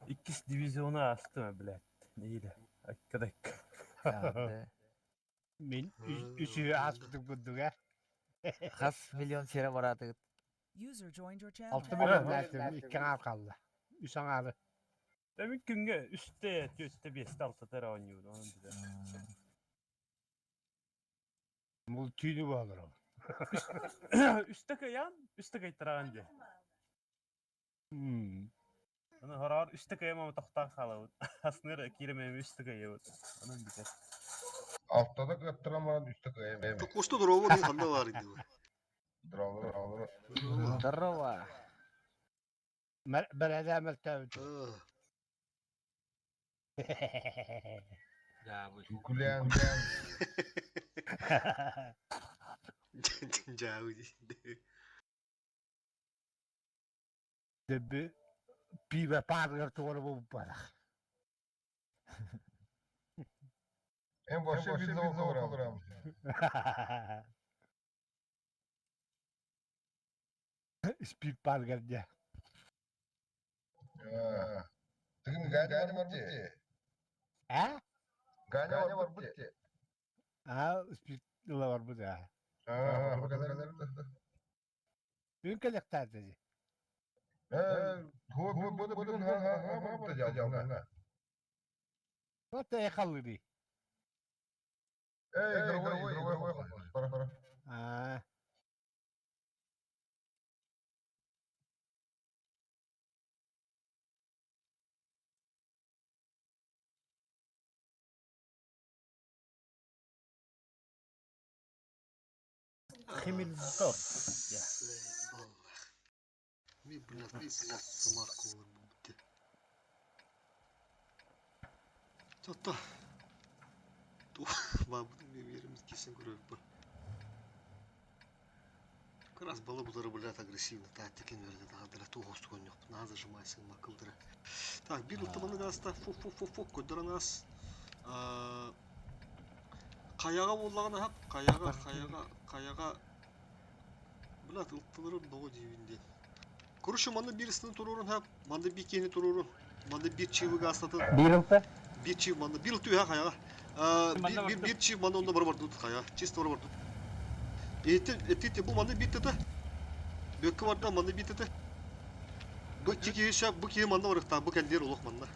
Иккис дивизиону аастым, блядь, нэһиилэ акка-дакка. Мин үсүһү ааспытым курдук ээ. Хас миллион сирэ бараатыгыт? User joined your channel. Алта миллионнаатым, икки аҥаар хаалла. Үс аҥаары. Мин күҥҥэ үстэ, түөртэ, биэстэ, алтата эрэ оонньуубун, онон билэр. Бу түүнү буолар ол. Үстэ кыйаан, үстэ кыйтараҕын дии. Аны хороҕор үстэ кыйам тохтоон хаалабыт. Асныр киирэмэм үстэ кыйабыт. Онон бүтэр. Алтада кыаттаран баран үстэ кыайам. Тукуста дорово дуу ханна баар дии. Здорово, здорово. Здорово. Бэрээдээ мөлтөөбүт. Күлээн. Дьаабы Дөбү пиибэ паарыгар тугары буолбатах. Эн вообще видео Спид паарыгар дьэ. Тыгын Ганя барбыт дии. А? Ганя барбыт дии. А, спид ыла барбыт аа. Аа, Бүгүн кэлиэхтээтэ дии. Вот эхаллыый. Аа. Химилдор. Ми, блядь, самарку вырбутте. Тото. Бабы верим кисен көрөппү. Как раз балы бұлары, блядь, агрессивно. Та текен верде тағадыра ту хосту коньок. На зажимайся макылдыра. Так, бир ылтыманы гаста фу фу фу фу көдөрөнас. Хайаҕа буоллаҕына аһап, хайаҕа, хайаҕа, хайаҕа Блядь, ылтыларым тоҕо диибин диэн. Короче, манна биир ыстаны туруорун хаап, манна биир киһини туруорун, манна биир чивы гаастатын. Биир ылта? Биир чив манна, биир ылты үһэ хайаҕа. Биир, биир, биир чив манна онно бары бардыбыт хайаҕа, чисто бары бардыбыт. Эти, эти, бу манна биир тата. Бүөккэ барда манна биир тата. Бу икки киһи сөп, бу киһи манна барыахтаах, бу кэллиэр олох манна.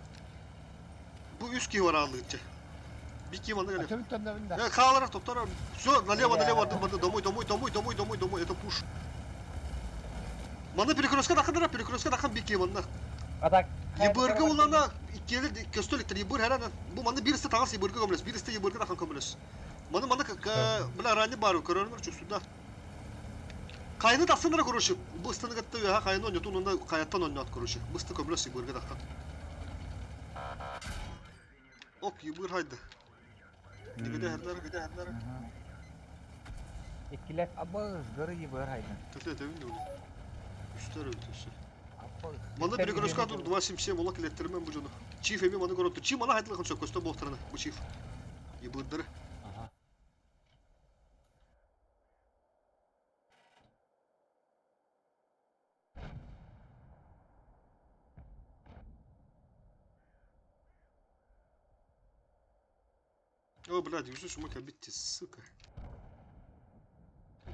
Бу үс киһи барааллыычча. Bir киһи манна кэлэр. Э, хаалара топтор. Все, налево, налево, барды, домой, домой, домой, домой, домой, домой, это пуш. Манна перекрестка тахындыра, перекрестка тахан bir киһи манна. А так Ебырга улана иккиэлер көстө иликтер ебыр хәрәнен. Бу манна бир исте тагас ебырга көмөлөс, бир исте ебырга тахан көмөлөс. Маны манна бля ранни бар көрөрүмөр чуксуда. Кайны тахсынара короче, бу ыстаны кытта үөһэ хайны онньотун уонна хайаттан онньоот короче. Бысты көмөлөс ебырга таххан. Ок, ебыр хайды. Нигде хердер, где хердер. Иккилэр абы гыры ебыр хайдын. Төтө төбүн дуу. Үстөр өлтөсү. Маны перекрестка тур 277 ола клеттермен бу жону. Чиф эми маны көрөттү. Чиф мана хайдылыгын сөп көстө буохтарына бу чиф. Ебырдары. Ага. О, блядь, үсүс ума кэлбитти, сука.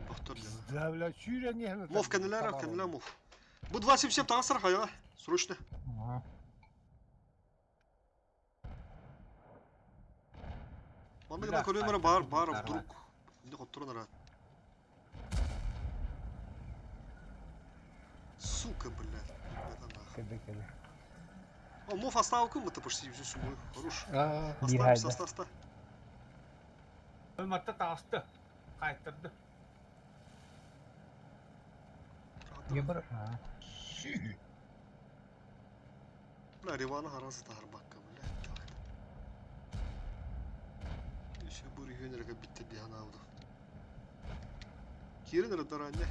Бохтор дьоно. Да, бля, сүүрэн иһэн Мов кэннилэр, кэннилэр мов. Бу 277 таҕыстар хайаҕа, срочно. Манна гына көрүөм эрэ баар, баар, вдруг. Инде хотторон араат. Сука, блядь. Это нахуй. Кэбэ кэбэ. О, мов оставил мы-то почти всю сумму. Хорош. Биир Оставимся, хайда. оста, оста. Матта таҕыста. Хаайтарды. Ебыр. Бля, Ривана харазы таһарбакка, блядь. Еще бу регионерга битте диһан алды. Киирин эрэ даранне.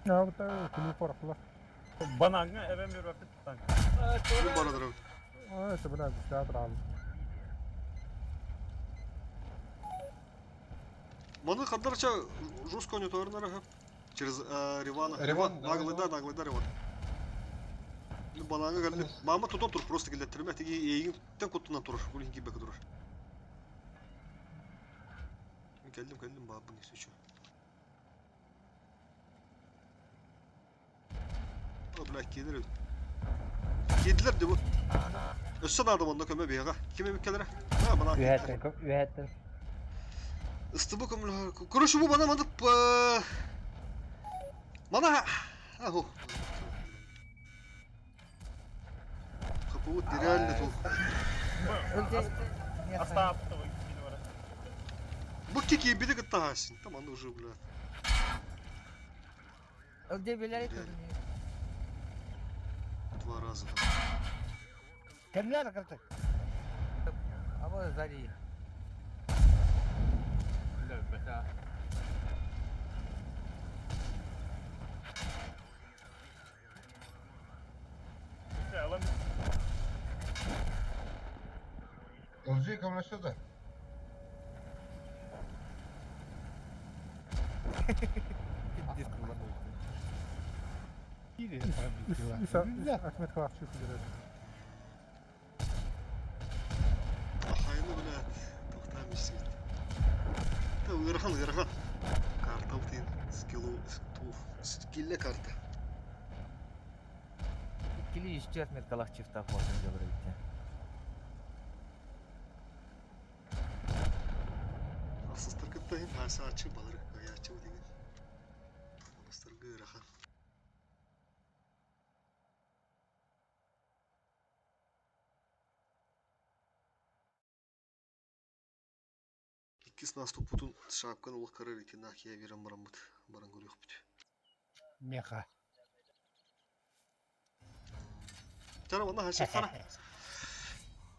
Аабыта күнү корохлор. Банаҥҥа эбэм үөрбэппит тутан. Бу барадыр. Аа, это бля, театр ал. Маны хаддарча жестко не торнара. Через Ривана. Риван, Наглый, да, наглый, да, Риван. Банаҥа кэллим. Маама тутан тур, просто киллэттэримэ. Тиги эйигиттэн куттанан турар. Бу иһин киирбэккэ турар. Мин кэллим, кэллим, баарбын если чё. О, блядь, киирдилэр эбит. Киирдилэр дии бу. Өссө наада манна көмө биһиэхэ. Ким эбит кэлэрэ? А, банан Үһэттэн, киирдилэр. үһэттэн. Ыстыбы көмөлөһөр. Короче, бу бана маннык мана аху. Хапуут нереально тут. Остап кини бара. Бу кики биди кытта хаасин. Там аны уже, бля. Ылдьа билэр Нереально. Два раза там. Кемлер кыртык? Аба сзади. Бля, Алам Ылжый көмөлөстө да. Ахмед Халахчы күлдіреді. Ахайны, блядь. Тоқтам естейді. Та ыарахан, ыарахан. Карта бутин. Скиллу, тух. Скилле карта. Иккили үстүү Ахмед Халахчевтаах буолсан дьобур эбит. Асыстар кыттайын, аса ачы балыр, ачы деген. Онустарга ыарахан. Иккис наступутун шапканы улах карар итин ахия верен бараммыт. Баран көрүөхпүт. Меха. Чара манна хаша хара.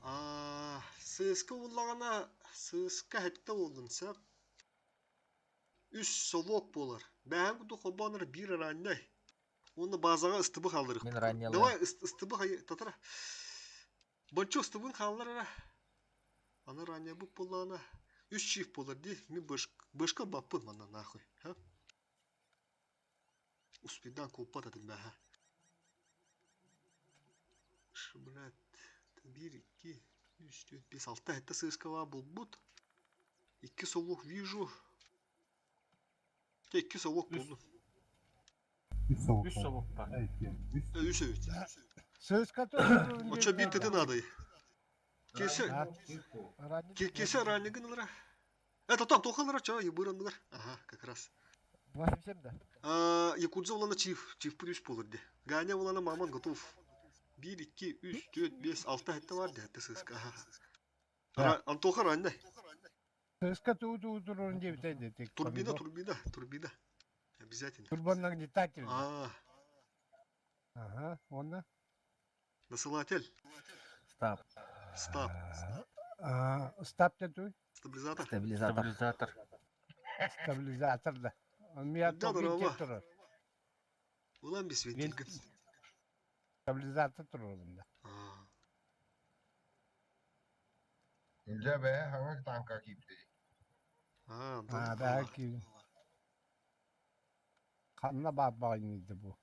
Аа, сыска уллагана сыска хетте болдун сәп. Үс совок болар. Бәһән куду хобаныр бир раннай. Оны базага ыстыбы халдырык. Мин раннялы. Давай ыстыбы хай татара. Бончо ыстыбын халлар ара. Аны ранья бу болана. Үс чиф болар ди. Мин бышка бышка баппын мана нахуй. Ха? Успедан купат этим бәһә. Ш, блядь. 1, 2, 3, 4, 5, 6 это сыскова был бут. Икки совок вижу. Те икки совок булду. Үс совок бар. Үс evet. Söz katı. Оча bir dedi надо. Кесе, кесе раннигын Это там тохалара ча, ебыранныгар. Ага, как раз. 277 да? А, Якудза улана чиф, чиф пүрүс болur де. Ганя улана маман готов. 1, 2, 3, 4, 5, 6 хәтта бар де, хәтта сыска. Ага. Антоха ранны. Söz katı udu udurun diye bir tane de. Турбина, турбина, турбина. Обязательно. Турбонагнетатель. А, Ага, онна. насылатель. Стап. Стаб. А, стап дедуй. Стабилизатор. Стабилизатор. Стабилизатор. Стабилизатор да. Мия Да, здорово. турар. Улан без вентильга. Стабилизатор турар bunda. А, Ылжа бәһә хаңа танка киипти. а, А, да, belki. Kanla bağ bu.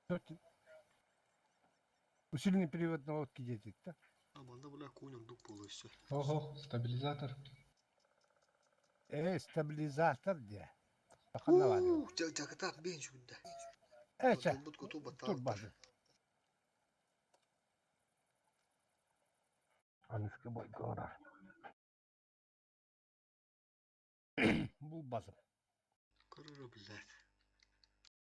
Тут Усиленный привод наводки дети, да? А, манда бля конь дук полностью. Ого, стабилизатор. Стабилизатор де. Kanla var. Уу, жагата бен жүгүндө. Эче, Бут готов бата. турбазы. Аныскы бойгора. Бул базы. Карара блядь.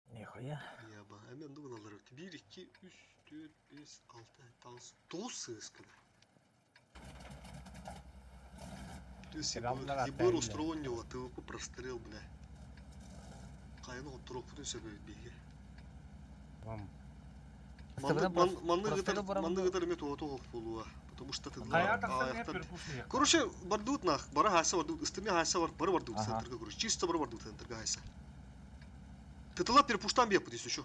Нихуя. Яба. Эмен дугун алар. 1 2 3 4 5 6 7 9 сыскада. То есть Рамнар ебыр атайын, устрооннего ТВП прострел, бля. Кайны отуруп бүтүн себеби биге. Вам. Манны Прострел гытар, барамын манны да. гытар мет ото болуа, потому что ты Кая тахсан не перепушни. Короче, бардут нах, бара хаса бардут, ыстыме хаса бар, бары бардут Ага. центрга, короче, чисто бары бардут центрга хаса. Тытыла перепуштан бе путис еще.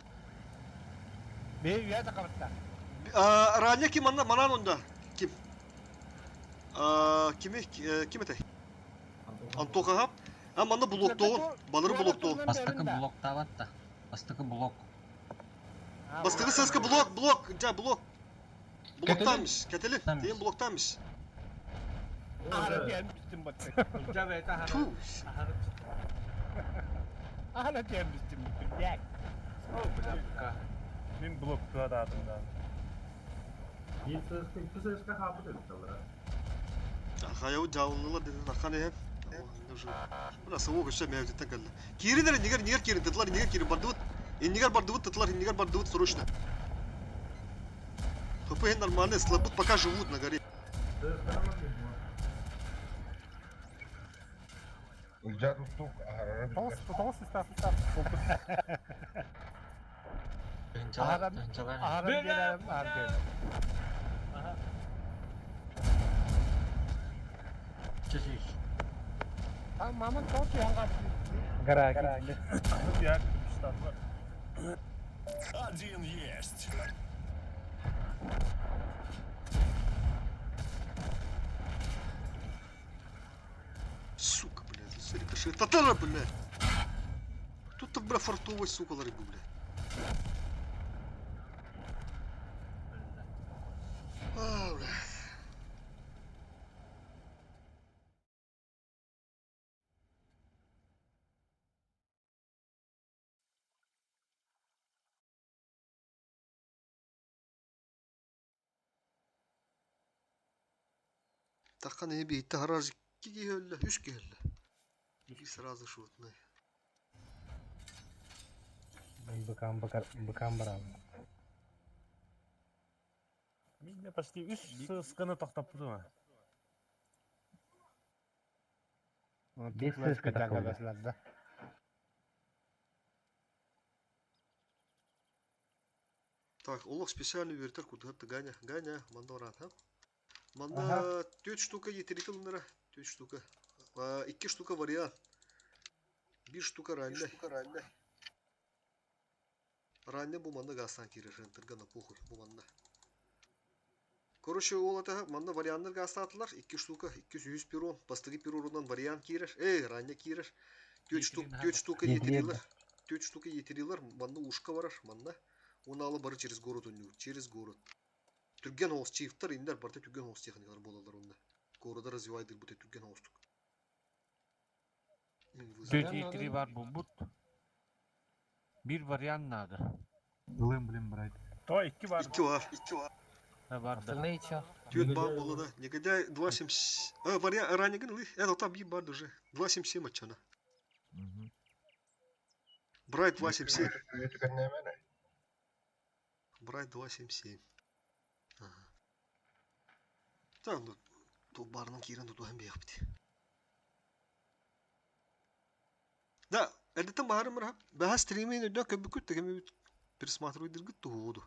Бей я да кабатта. А, Раня ким анна манан онда? Ким? А, кими ким это? Антоха хап. А манна блоктоон, балыры блоктоон. Бастакы блок табатта. Бастакы блок. Бастакы сыаска блок, блок, дьа блок. Блоктааммыш, кэтэлин, тиийэн блоктааммыш. Аһара диэн бистим батты. Дьэ бэйэтэ аһара Ту. аһара Аһара диэн бистим блядь. О, бля, пока. Мин блоктуğa даатым да. Bir сыска, iki сыска хапыт öttüler. Хайау дьаалыннылар дедин архан эһэм. Бына сывок өссө мээбититтэн кэллэ. Киирин эрэ нигер нигер киирин тытылар нигер киирин бардыбыт. Иннигэр бардыбыт тытылар иннигэр бардыбыт срочно. ХП нормальный, слабут пока живут на горе. Ылдьаа тустуук аһарара Тоҕус, бүттэ. тоҕус сустаах сустаах. Аһаран аһаран Бля, биэрэрим аһар биэрэрим. Ага. Там маман тоҕус түһэн хаалбыт. Гора Я штатlar. Один есть. Сука, блядь, рикошет. Татара, блядь. Тут-то, бля, фартовый, сука, рыбу, блядь. А, бля. Таххан эһи биһитте хараж икки киһи өллө, үс киһи өллө. Икки сразу шутный. Быкам, быкам, быкам барабы. Мин почти үс сысканы тоқтаппытым. Бес сыска такого. Да. Так, олох специальный вертер кудыгар Ганя, Ганя, манна баран, ha? Манна төрт штука етеритил нара, төрт штука. А, икки штука вариант. Bir штука ранне. Ранне бу манна газтан кирер, рентерга на похуй бу манна. Короче, ол ата манна варианттар газтатылар, икки штука, 200 перрон, бастыгы перронунан вариант кирер, эй, ранне кирер. Төрт штук, төрт штука етерилер. Төрт штука етерилер, манна ушка барар, манна. Оны алы бары через город өнүр, через город. Түрген оғыз чифтар, индер барта түрген оғыз техникалар болалар онда. Города развивайды бұты түрген оғыздық. Төрт етри бар бұл бұт. Bir вариант надо. Ылым, блин, брать. То икки бар. Икки бар, икки бар. Да, бар да. Остальные чё? Төрт бар болады. Негодяй 2.77. А, вариант ранее гын, это там би бар уже. 2.77 отчана. Брайт 2.77. Үйе түгеннемене. Брайт 2.77. Ага. Так, ну, то барның кирен туту һәм бияқ бит. Да, эрдеттен баһарым бир баһа стримин өйдө көбүкүт деген пересматривай диргит туһуду.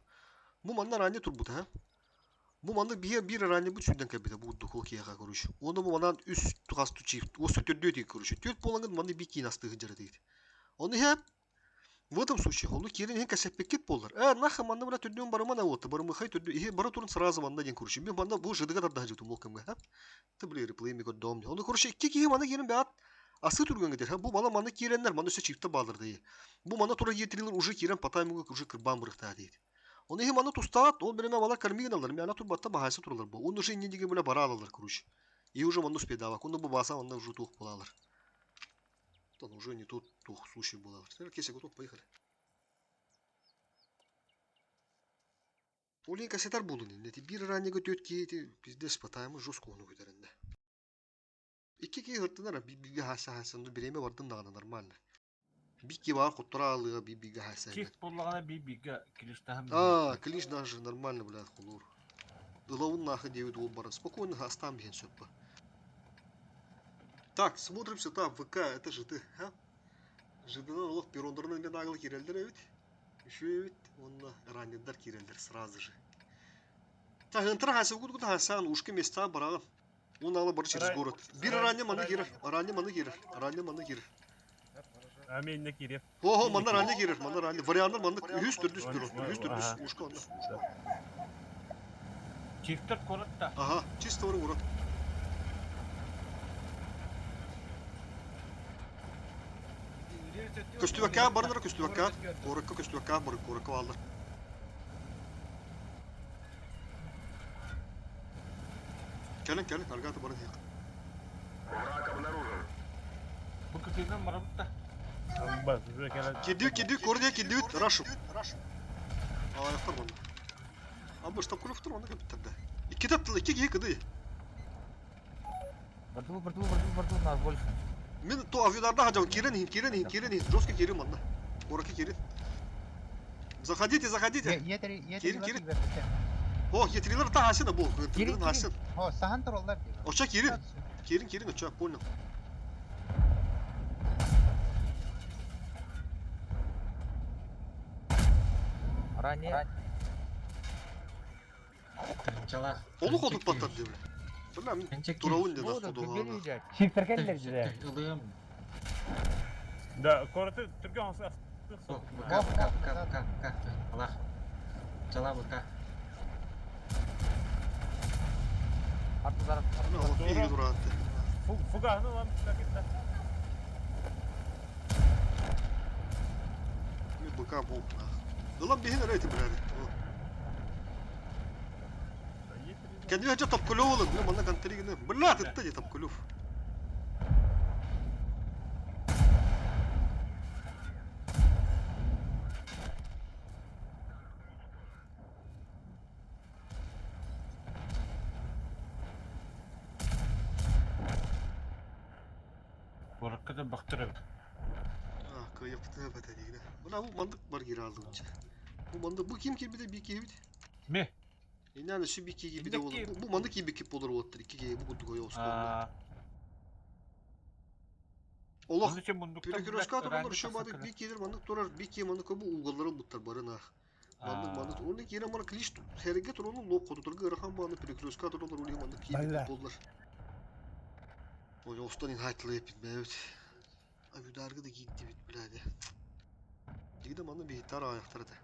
Бу манна ранее турбут ha. Бу манна бие бир ранее бу чүден кебите бу духол кияга короче. Оны бу манан үс тугас тучи. Осы төрдө дейт короче. Төрт болангын манна би кийин асты жара дейт. Оны хеп в этом случае оны кирин хен кәсәппеккет болар. Э, наха манна бра төрдөн барыман вот, барымы хай төрдө ихе бара турун сразу манна ден короче. Мен манна бу жыдыга тарда жутум локымга, ха. Ты блин реплей ми дом. Оны короче икки кихи манна кирин бат Асы түргөн кетер. Бу бала маны киреннер, маны өсө чифте балыр дейт. Бу мана тура етрилер уже кирен патаймуга уже кырбан бырыкта дейт. Оны хем аны тустаат, ол биреме бала кормиген алар, мен ана турбатта бахасы туралар бу. Оны уже не деген биле бара алалар, короче. И уже маны успедавак. Оны бу баса, оны уже тух булалар. Он уже не тот тух случай булалар. Кесе готов, поехали. Олин кассетар булун. Нети бир раннего төт кейти пиздец патаймы жестко оны көтеренде. Икки кей хыртынар би биге хаса хасанды биреме бардым дагана нормально. Бики бар куттура алыга би биге хаса. Чифт боллағана би биге клиштахам. А, клиш даже нормально, блядь, хулур. Дылавын нахы девять ол барын. Спокойно хастам бен сөппі. Так, смотримся там, ВК, это же ты, а? ЖД-дан олық перрондарынан мен ағыл кирелдер эбит. Еще эбит, онна ранендар кирелдер сразу же. Так, ынтыра хаса гуд гуд хасан, ушки места барағын. Он алы бар через город. Бир ранне маны кирер, ранне маны кирер, ранне маны кирер. А мен не киреп. Ого, манна ранне кирер, манна ранне. Варианттар манна үс төрдүс перрон, үс төрдүс ушка онна. Чифтер коротта. Ага, чисто бар город. Көстүбәккә барнар көстүбәккә. Корыкка көстүбәккә бар, корыкка алыр. Кэлин кэлин аргата баран иһиэх. Бу кытыынан барабыт да. Бас, уже кэлэн. Кирдибит кирдибит кордия кирдибит рашу. Аяқтар манна. Абы штаб-кулевтар онно кэлбиттэр да. Икки таттыл, икки киһи кыдый. Бардуу, бардуу, бардуу, бардуу, нас больше. Мин то авидарда хадьабын киирэн иһин, киирэн иһин, киирэн иһин, жестко киирин манна. Куоракка киирин. Заходите, заходите. Киирин, киирин. О, етрилер та хасина бу, етрилер хасин. О, сахан тураллар дии. Оча киирин. Киирин, киирин, оча, понял. Ранее. Тынчалах. Олук отутпаттар диэбит. Бля, мин турабын диэн ах кудуһаана. Чиптер кэллэр дьэ. Ылыам. Да, короту түргэн оҥсу Быка, быка, быка, быка, быка. Алах. Чала быка. Биһиги тураатты. Фуганы ылан китта. Мен быка буолуп. Ылан биһин эрэ ити билээри. Кэннибэ дьэ Топкулев ылын, мин манна контригины. Бля, тытта дии Топкулев. Куоракка да бахтыр эбит. А, кыайыппытын эбэтэ диигинэ. Бля, бу маннык бар киирэ алдыбытча. Бу маннык, бу ким киирбитэ бии киһибит? Ме. Иннән өссө бии киһи киирбитэ буолар. Бу маннык киирбит буолар уоттар, икки киһи бу курдук ойоҕос буолла. Олох перекрестка тураллар еще бадык бии киирэр маннык турар, бии киһи маннык бу угаллары буттар бары наах. Маннык маннык уонна киирэн баран клиш хэргэ туруну лоп хотутарга ыарахан бааны перекрестка тураллар ули маннык киирбит буоллар. Ой, остан инхайтлы эппит бэбит. Авюдарга да киирдибит бляде. Дигде манны биһиттар аҕайахтар этэ.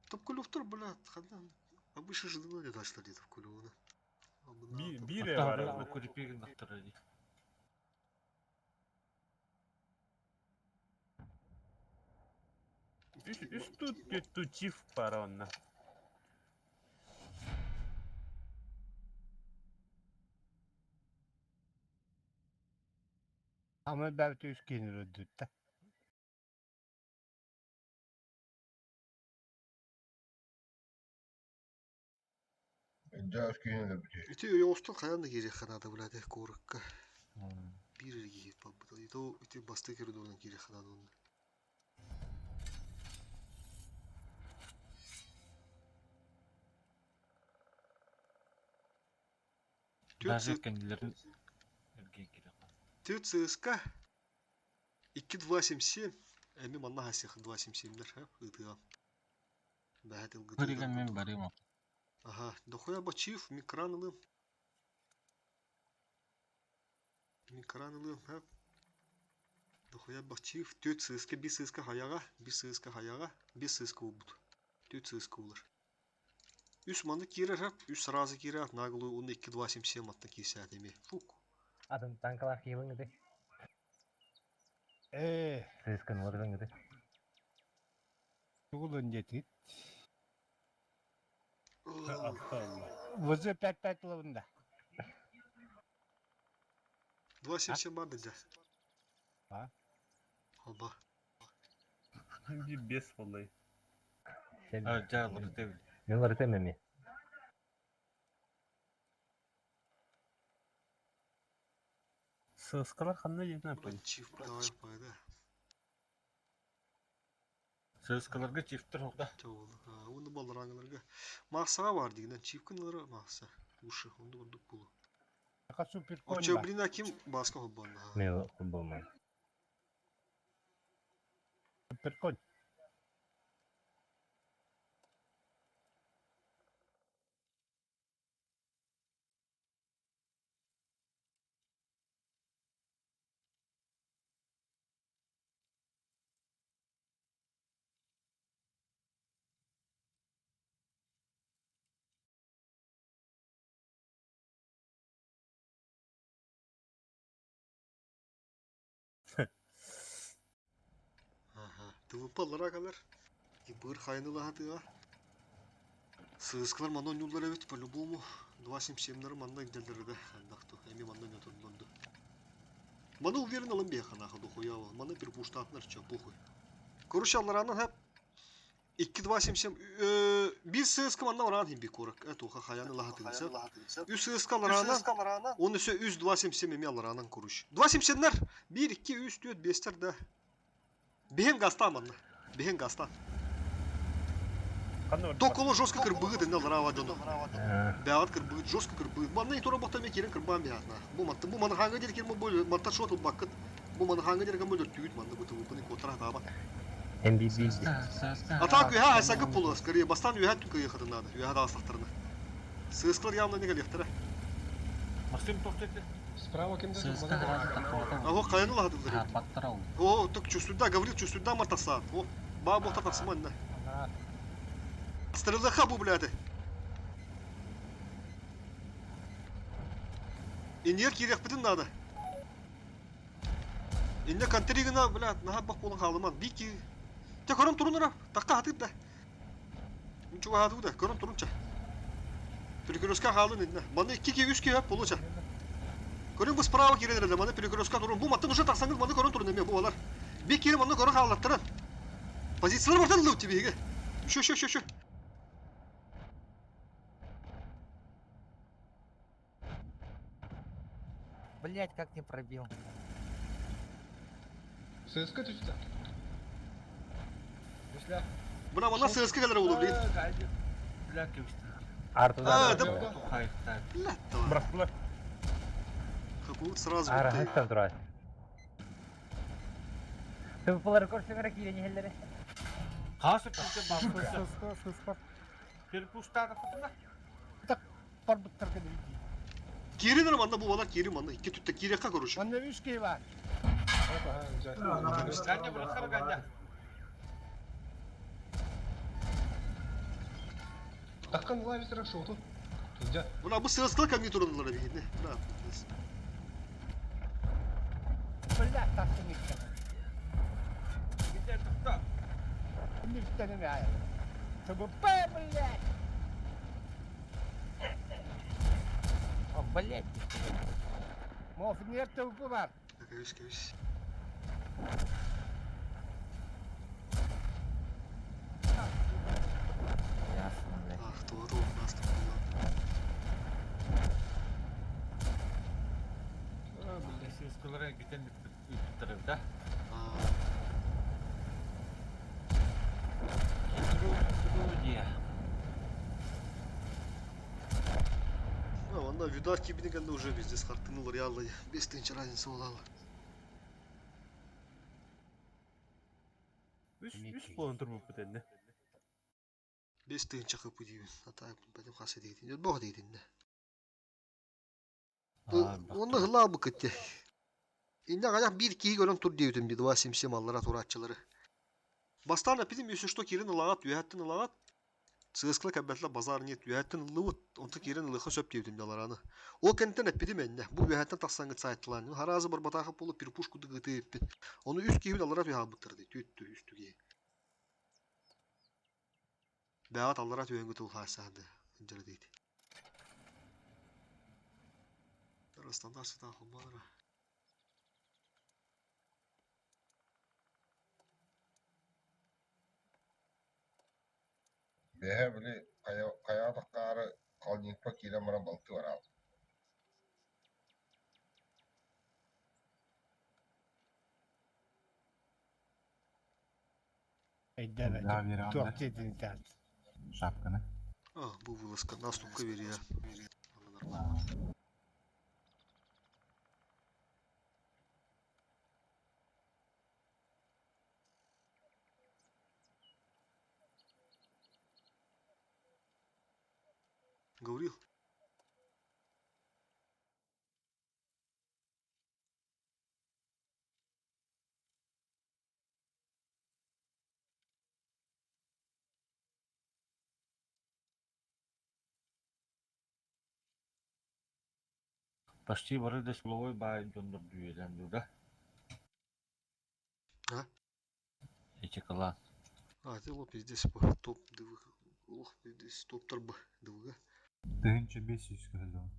Топкулевтар, блядь, ханна обычно ждала не дашлар дии Топкулеваны. Биир бар. Укрепигин бахтыр дии. Үс тут тут чиф бар онно. Ama belki üç kişi öldürdü. Дьэ, өскүнү өлөрбүтэ. Ити ойоҕостон хайаан да киириэххэ наада, блядь, куоракка. Биир эрэ киһи барбыт. Ити ити бастакы коридорунан киириэххэ наада онно. Даже кэннилэрин эргийэн киириэххэ. Түөрт ЦСКА 2-2-7-7 эми манна хасых 2-7-7-лэр ыытыа. Бэһэт ылгытыыга Бырыга мен курдук. барыма. Ага, дохуя бачив, микран ылым. Микран ылым, ха. Дохуя бачив, түөрт ЦСКА, биир ЦСКА хаяҕа, биир ЦСКА хаяҕа, биир ЦСКА буолбут. Түөрт ЦСКА булар. Үс маннык киирэр, ха, үс сразу киирэр, наглую, уонна 2-2-7-7 аттан киирсээт эмиэ. Фук. Атын танкалаах киһибин ыты. Ээ, Сыыскын олордун ыты. тугулун диэтит. Вызы 5-5 лыбында. 2-7-7 бар деді. А? Алба. Bir бес боллай. Дьэ, лырыта били. Мен лырытым эми. Сыскалар ханна диэтин аппын. Чиф, давай пайда. Сыскаларга чифтер оҕда. Оны баллараңыларга. Мақсаға бар дегеннен чиф күнлері мақса. Уши, онды ондук болу. Ака супер конь Очо, бар. блин, а ким баска холбанна? Мен футболман. Супер конь. Ага. ТВП ларакалар. Ибыр хайнылаха тыга. Сыыскалар манна оонньууллар эбит по-любому. 2.77-лэри манна илдьэллэр да хайдах то эмиэ манна ойнотоллор да. Маны уверен ылан биһиэхэ нахуй дохуя маны перепуштаатынар чё похуй. Короче аллараанан хэп 2-2-7-7 биир сыыска манна бараан иһин курак туха хайаны лаһатыгын Үс сыыска аллараанан он өсө 3-2-7-7 эмиэ аллараанан короче. 2-7-7-лэр 1 2 3 4 5-тер да. Биһин гастаан манна. Биһин гастаан. Токоло жестко кырбыгыт инне аллараа дьону. Бэҕэт кырбыгыт жестко кырбыгыт. Манна и тура бохто эмиэ киирэн кырбаан биһаатна. Бу мантан бу манахааҥҥа диэри кирмэ бу мантан шот ылбаккыт. Бу манахааҥҥа диэри кэмэ өлөртүүгүт манна бу тылбыны куотара сатаабат. MVP Атаак үөһэ хайсагы пулу скорее бастаан үөһэ түн кыйыахатын наада. Үөһэ даҕастахтарына. Сыыскалар явно не кэлиэхтэрэ. Максим тохтете. Справа кимде ССК сразу тахпата. Аһо хайаны лаһатыллар эбит. Хапаттар ол. О, так чувствуйда, говорил, чувствуйда мартасаат. О, баа буохта тахсыманна. Стрелыха бу, бляды. Иннигэр киириэхпитин наада. Инне контригына, бля, наһаа бах буолан хаалыман. Бии ки... Те көрөн турун ара, такка хатыр да. Чугаһаатыбы да, көрөн турун ча. Перекрестка хаалын инне. Маны икки ки, үс ки хөп болу ча. Көрүн бу справа киирэн эрэлэ, маны перекрестка турун. Бу маттан уже тахсаңыз маны көрөн турун эмиэ бу балар. Би киирин маны көрөн хааллаттаран. Позициялар бартан ыллыбыт тибиһиге. Еще, еще, еще, еще. Блять, как не пробил. ССК түстэ. Үслэ. Бына манна ССК кэлэр буолуо билигин. Бля, кэбистэ. А, Артудан да, Тухайттар. блядь, давай. Бырахтылар. Хапылык сразу Ара бүттэ. хаттан турар. ТВПлары көрсөңөрө киирэн иһэллэрэ. Хас өттүнчэ баппыта. Сыска, сыска. Перепуштаата кутуна. Барбыттар кэлин. Киирин эрэ манна бу балар киирин манна икки түттэ киириэххэ короче. Манна үс киһи баар. Ганя бырахар Ганя. Таккан лависера шоту. Тулдя. Бына бу ССК кәмге турындылар бигинне. Бына. Блядь, тахсын икки. Гитер тохто. Нифтен эмэ айыл. ТВП, блядь! О, блять. Мофинер ТВП бар. Кәбис, кәбис. Ясно, блять. Ах, туа туа нас туа. А, блядь. ССКлары гитен үттәрәв да. Студия. А, онда видар кибини кэнде уже везде хартынылар яллы. Бес тынч разница болалы. Үс үс буолан турбуппут энне. Бес тынч хапы дейбин. Ата бәдем хасы дейдин. Бог дейдин. Онны хыла бу кытты. Инде гаяк бир киһи көрөн тур диэбитим ди 2.77 аллара турааччылары. Бастаан эпитим өсө что киирин ылагат, үөһэттэн ылагат. Сыыскыла кэббэтлэ базар нет, үөһэттэн ыллыбыт, онто киирин ылыха сөп диэбитим далараны. Ол кэнтэн эппитим энне, бу үөһэттэн тахсаҥҥыт сайтылаан. Харазы барбатаахы болу перепушку дыгыты эппит. Ону үс киһи аллара түһэ ди, түттү үстүге. Бэҕэт аллара түһэҥҥи тулхаасаады, инжара дейт. Стандарт сытаа хоммалара. Бэһэ били хайа таххаары халдьыыкпа киирэн баран балты бараал. Эйден туох диэтин таас. Шапканы. А, бу вылазка наступка берия. Нормально. Гаврил. Почти бары да словой бай жондор дүйелен да. А? Эти кала. А, это лопес здесь по топ. Олох стоптар б дылга. 1500 көһөлөөн.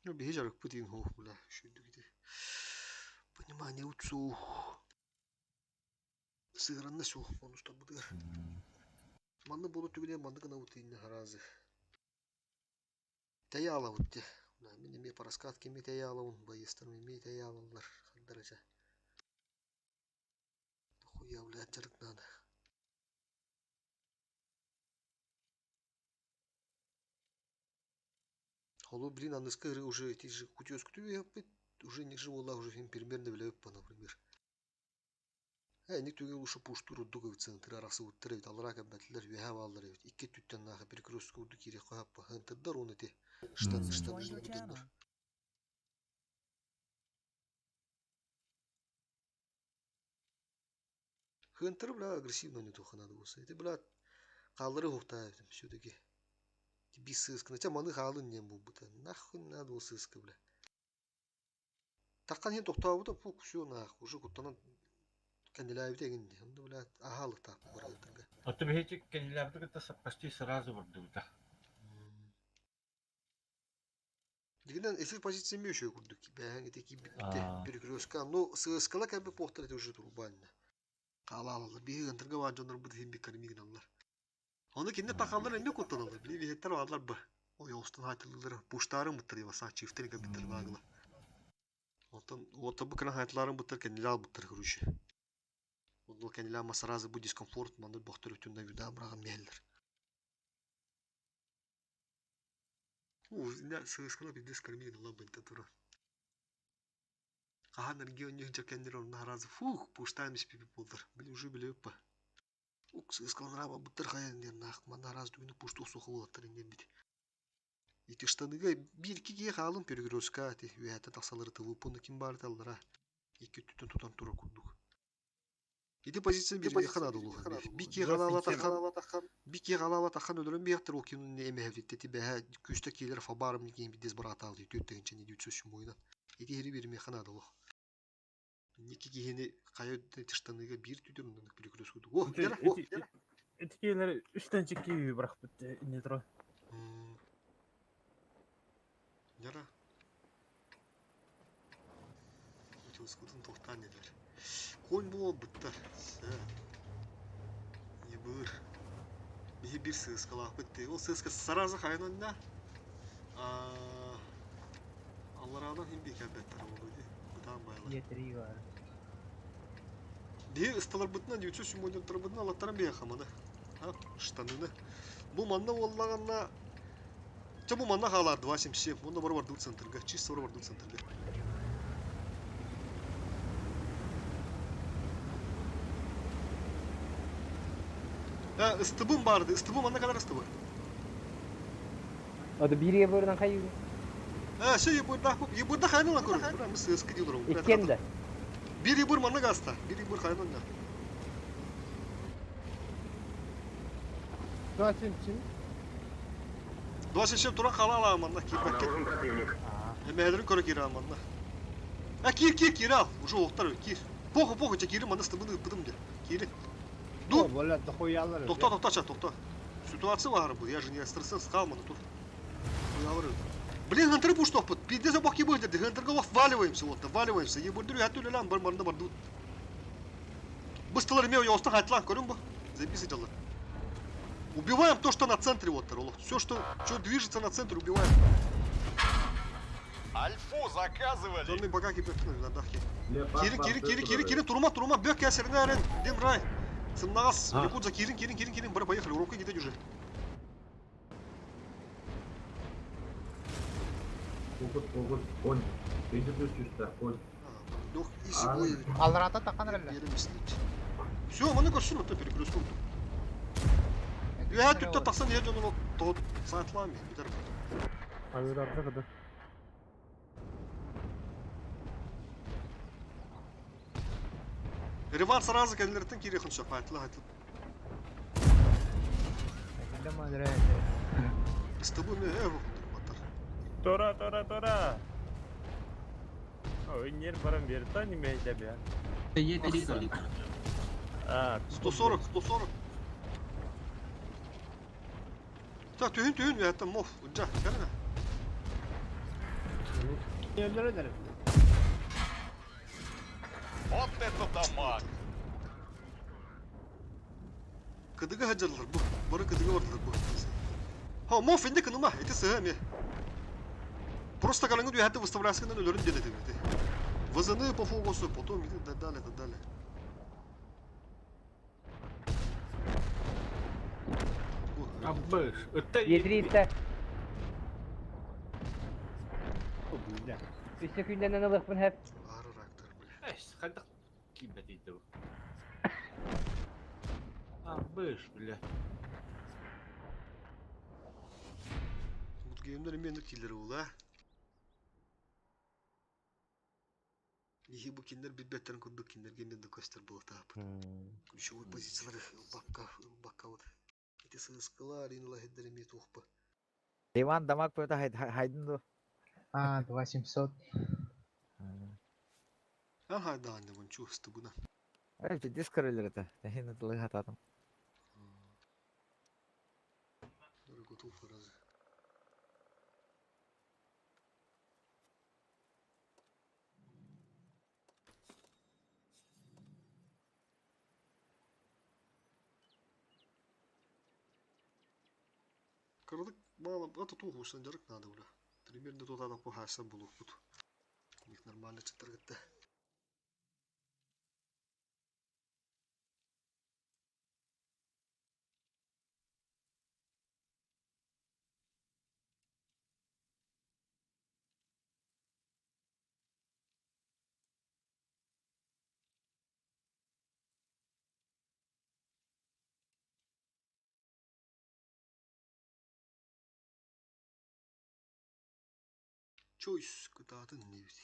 Ну, биһи жарыкпыт иин хоох бля, шүйдүк ити. Понимание утсуу. Сыһыранна суох бонустарбытыгар. Манны болу түгүнэ манны гына утыйны харазы. Тэйэ алабыт де. Мин эмиэ параскат кими тэйэ алабын, байыстарым эмиэ тэйэ алаллар. Хардарача. Хуя, блядь, жарык надо. Холу, блин, аныска ыры уже эти же кутёскуту уже не живола уже фильм примерно билебит например. Ник түгэн ушу пуштур урдук эбит центр арахсы уттар эбит аллара кэббэтилэр үөһэ бааллар эбит икки өттүттэн нааха перекрестка урдук киириэх хааппа хантырдар он эти штан User штан joined your channel. Хантыр бля агрессивно не туха надо было. Это бля хааллары хуктаа все-таки. Би сыска. Хотя маны хаалын не был бы. Нахуй надо было сыска бля. Таккан хин тохтообута пук все нах уже куттанан кэннилээбит эгин онно бля аһаалыктаах барыгытырга. А то бэйти кэннилээбит кытта почти сразу бардыбыта. Дигинен эсир позиция еще курдук. Бэһэн ити киирбитте перекрестка. Ну сыскала как бы похтар это уже турбально. Хаалаалалар. Биһи ынтырга баар дьоннор бут хин биккармигиналлар. Оны кинне тахаллар эмне куттаналар. Били вихеттер баалар ба. Ой, остан хайтылылар. Пуштарын буттар ебаса, чифтер кабиттер нагла. Онтон вот бу кына хайтларын буттар кеннилал буттар короче. Онно кеннилал сразу бу дискомфорт маны бохтор үтүнна юда браган меллер. У, сыскала пиздец кормили лабын тура. Хахан регион не кеннер он разы фух, пуштаем пипи болдыр. Били уже били па. Ук сыскала раба буттар хаян дер нах, мана раз дуйну пушту сухы болаттар инден бит. Ити штаныга бир ки хаалын перегрузка ти үһәтә тахсалары тылы пуны ким бар таллара. Икки түтен тутан тура курдук. Ити позиция бир хана долу. Бики галала тахан, бики галала тахан өлөрөн бияктыр ол ким эме хевитте ти бэһэ күстө кийлер фабарым никин бидес баратал ди төттегинче не дүүтсөс муйна. Ити хири бир механа долу. Ники кихини кайы тыштаныга бир түтүр оннук перегрузка. О, дера, о, дера. Эти кейлер үстен чекки бырахпыт не тура. Яра. Училскутун тоқтан едер. Конь була быттар. Ебыр. Биһи бир сыскалаах бытты. Ол сыска сразу хайнан Алларадан хим бик әлбәттер ол ди. Бытан байлар. Е3 бар. Биһи ысталар бытынан 900 миллион тарбытынан алаттаран бия хаманы. Ha, штаныны. Бу манна боллаганна Ча бу манна халар 277. Онда бар бар центрга. Чисто бар бар центрга. Ha, ыстыбым барды. Ыстыбым манна kadar ыстыбы. Ода бири бөрүнөн кайы. Ha, şey ебурда, ебурда хайнала көрүн. Бура мы сыскы дийлер. Иккенде. Bir ебур манна гаста. Bir ебур хайнала. 277. 277 туран халала манна кирбекке. Эмэдерин көрө кир манна. А кир кир кир ал. Уже октар кир. Поху поху че кири манна стыбыны быдым де. Кири. Ду. Бля, дохуялар. Токта токта ча токта. Ситуация бар бу. Я же не экстрасенс калманы тур. Хуялар. Блин, хантер пуштов пут. Пиздец баки будет. Хантерга вваливаемся вот, вваливаемся. Ебурдүр хатүле лан бар марында бар ду. Быстылар имею я оста хатлан көрүн бу. Записывайте алар. Убиваем то, что на центре вот, Ролов. Все, что, что движется на центре, убиваем. Альфу заказывали! Сонный багаки бөккүн ладахи. Кирин, кирин, кирин, кирин, кирин, турума, турума, бөк кәсерine әрен, дем рай. Сымнагас, Якудза, кирин, кирин, кирин, кирин, бара, поехали, урока кетет уже. Опыт, опыт, конь. Конь. Лег, изи бой. Алрата такан реле. Все, маны көрсүн, ото перекрестку. Я түттө тақсан ер жонун тот саатлам битер. Авиадарда кыды. Реванш сразу кенлертен кире хынша айтла айтла. С тобой мне батар. Тора, тора, тора. Ой, нер барам бер, та не мей тебе. Е3. А, 140, 140. Так, түһүн түһүн, это мов, жа, кэлин. Öldürün herif. Вот это дамаг! Кыдыга хаджарлар бу. Бары кыдыга бардылар бу. Ха, мов инде кыныма, эти сыһа эме. Просто калыңы дүйәтті выставлясыңнан өлөрүн деді dedi. Вазаны по фокусу, потом и так далее, так далее. Бу, Абыш. Это Едритте. Бля. Үстө күнденен ылықпын хеп. Ары рактар, бля. Эс, хайда кибет дейді bu. Абыш, бля. Бут геймдер эме киллер ул, а? Ихи бу киндер бит-беттерин курдук киндерге мен да көстөр була таап. Ключевой позициялар бакка, бакка вот. Эти сыскалар, инла хеддер эме тухпа. Иван дамаг пөтө хайдын ду. А, 2700. Ага, да, не вон чувство гуна. Эй, пиздец король это. Тахин это лыгататым. Готов разы. Кырдык мало, это туху жарык надо, бля. Примерно туда да пухаса булу тут. У них нормально чытыргытты. Choice кытаатын небит.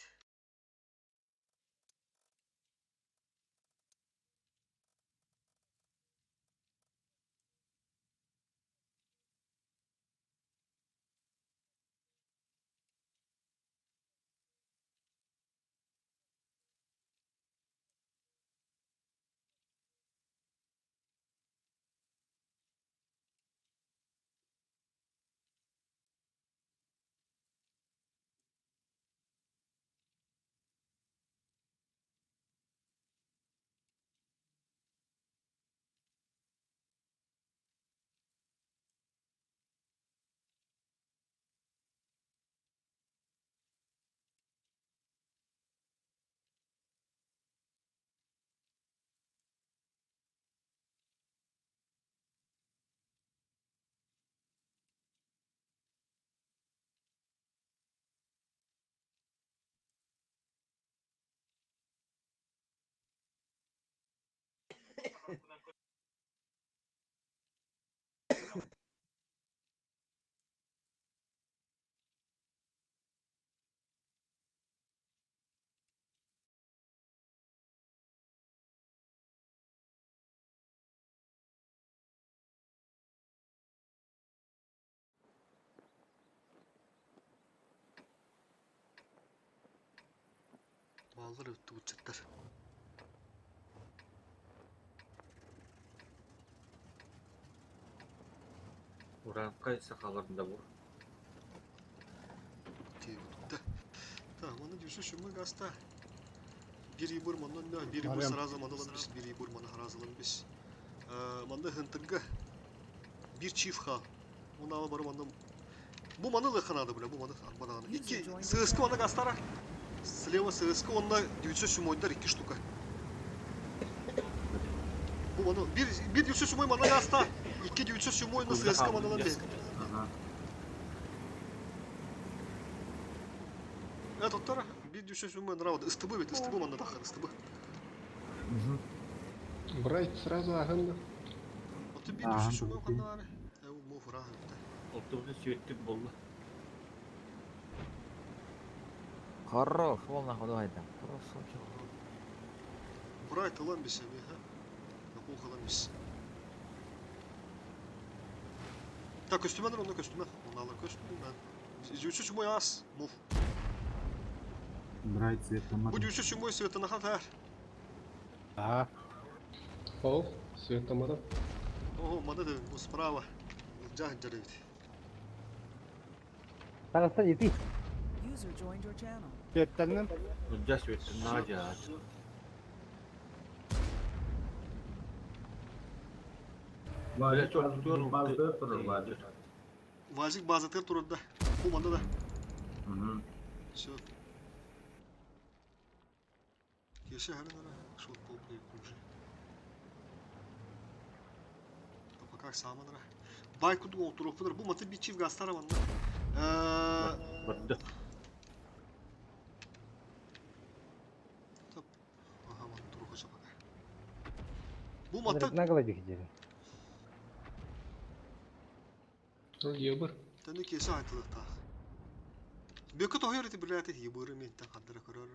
Баллар өттү учаттар. Уранкай сахаларында бур. Тип. Так, оны дүйсө шумы гаста. Бир ибур мандан да, бир ибур сразу мандалан бис, бир ибур мана харазалан бис. Манда хынтырга бир чиф ха. Оны ала барып мандан. Бу маны лыханады, бля, бу маны арбадаганы. Ики ССК оны гастара. Слева ССК онда 907 дар 2 штука. Бу маны бир бир 907 мана гаста. 2 907 на ССК мандалан бис. Ага. Это тара бир 907 нравы. СТБ ведь, СТБ манда тахар, СТБ. Брать сразу агында. Аты бир 907 ханнары. Э, бу фрага. Олтугу сүйеттик болду. Хорош, волна ходу хайда. Красавчик. Брайт ылан бис эми, ха? Накул ылан бис. Так, көстүмөн онда көстүмөн. Оны алар көстүмөн. 907 ас, муф. Брайт цвет Бу 907 светына хатар. Ага. Ол, светтамматым. Ого, манна да бу справа. Ылдьаа сылдьар эбит. Таҕыста ити. User joined your channel. Светтанным. Ылдьаа светтаннаҕа дьаа. Вазик базда турар, Вазик. Вазик базатыгар турар да. Бу манна да. Все. Кеша хара шот полный уже. А пока саманра. Бай куду олтуруп бу маты бичив гастара манна. Барды. Ага, ман туруха чапака. Бу маты Наглый бихидери. Ебыр. Тәне кеша айтылыктах. Бөкө тохойор ити билээти ебыры мен та хандыра көрөр.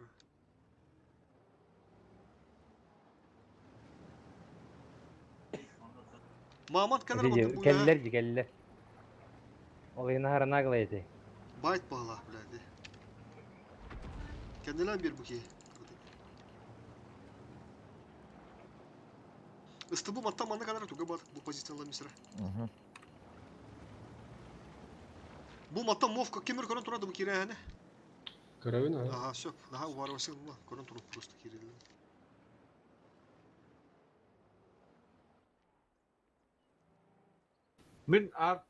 Мамат кэлэр маты бу Кэллэр ди кэллэр. Ол инаһара наглый эти. Байт бағалах билээти. Кэннилэн бир бу ки. Исты бу матта манна кадar туга бар бу позициялар мисра. Бу матта мовка кемер көрөн турады бу кирәһәне. Каравин, а? Ага, все. Ага, варвасы мына көрөн туруп просто киреле. Мин ар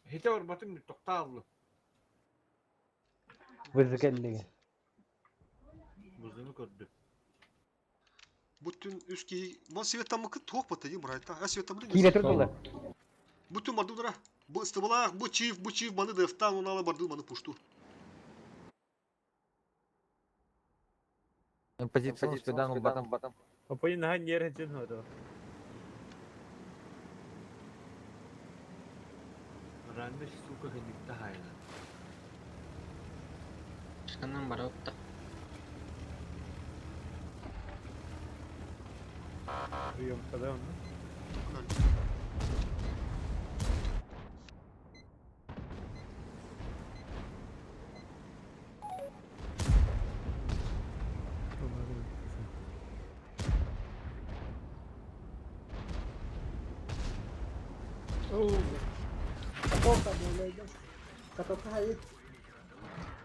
хите барбатым тоқтааллы. Вызы кэллиги. Бузunu көрдү. Бүтүн үс ки мон светтамыкы туох бата дим райта. А светтамы Кире турдулар. Бүтүн бардудара. Бу истыбалаах, бу чиф, бу чиф маны дефтан унала барду маны пушту. Позицион спидан батам. Опойын наһаа ньиэр сылдьан ото. Ранны сука хендикта хайна. Шканан барыпта. Приемкада онно.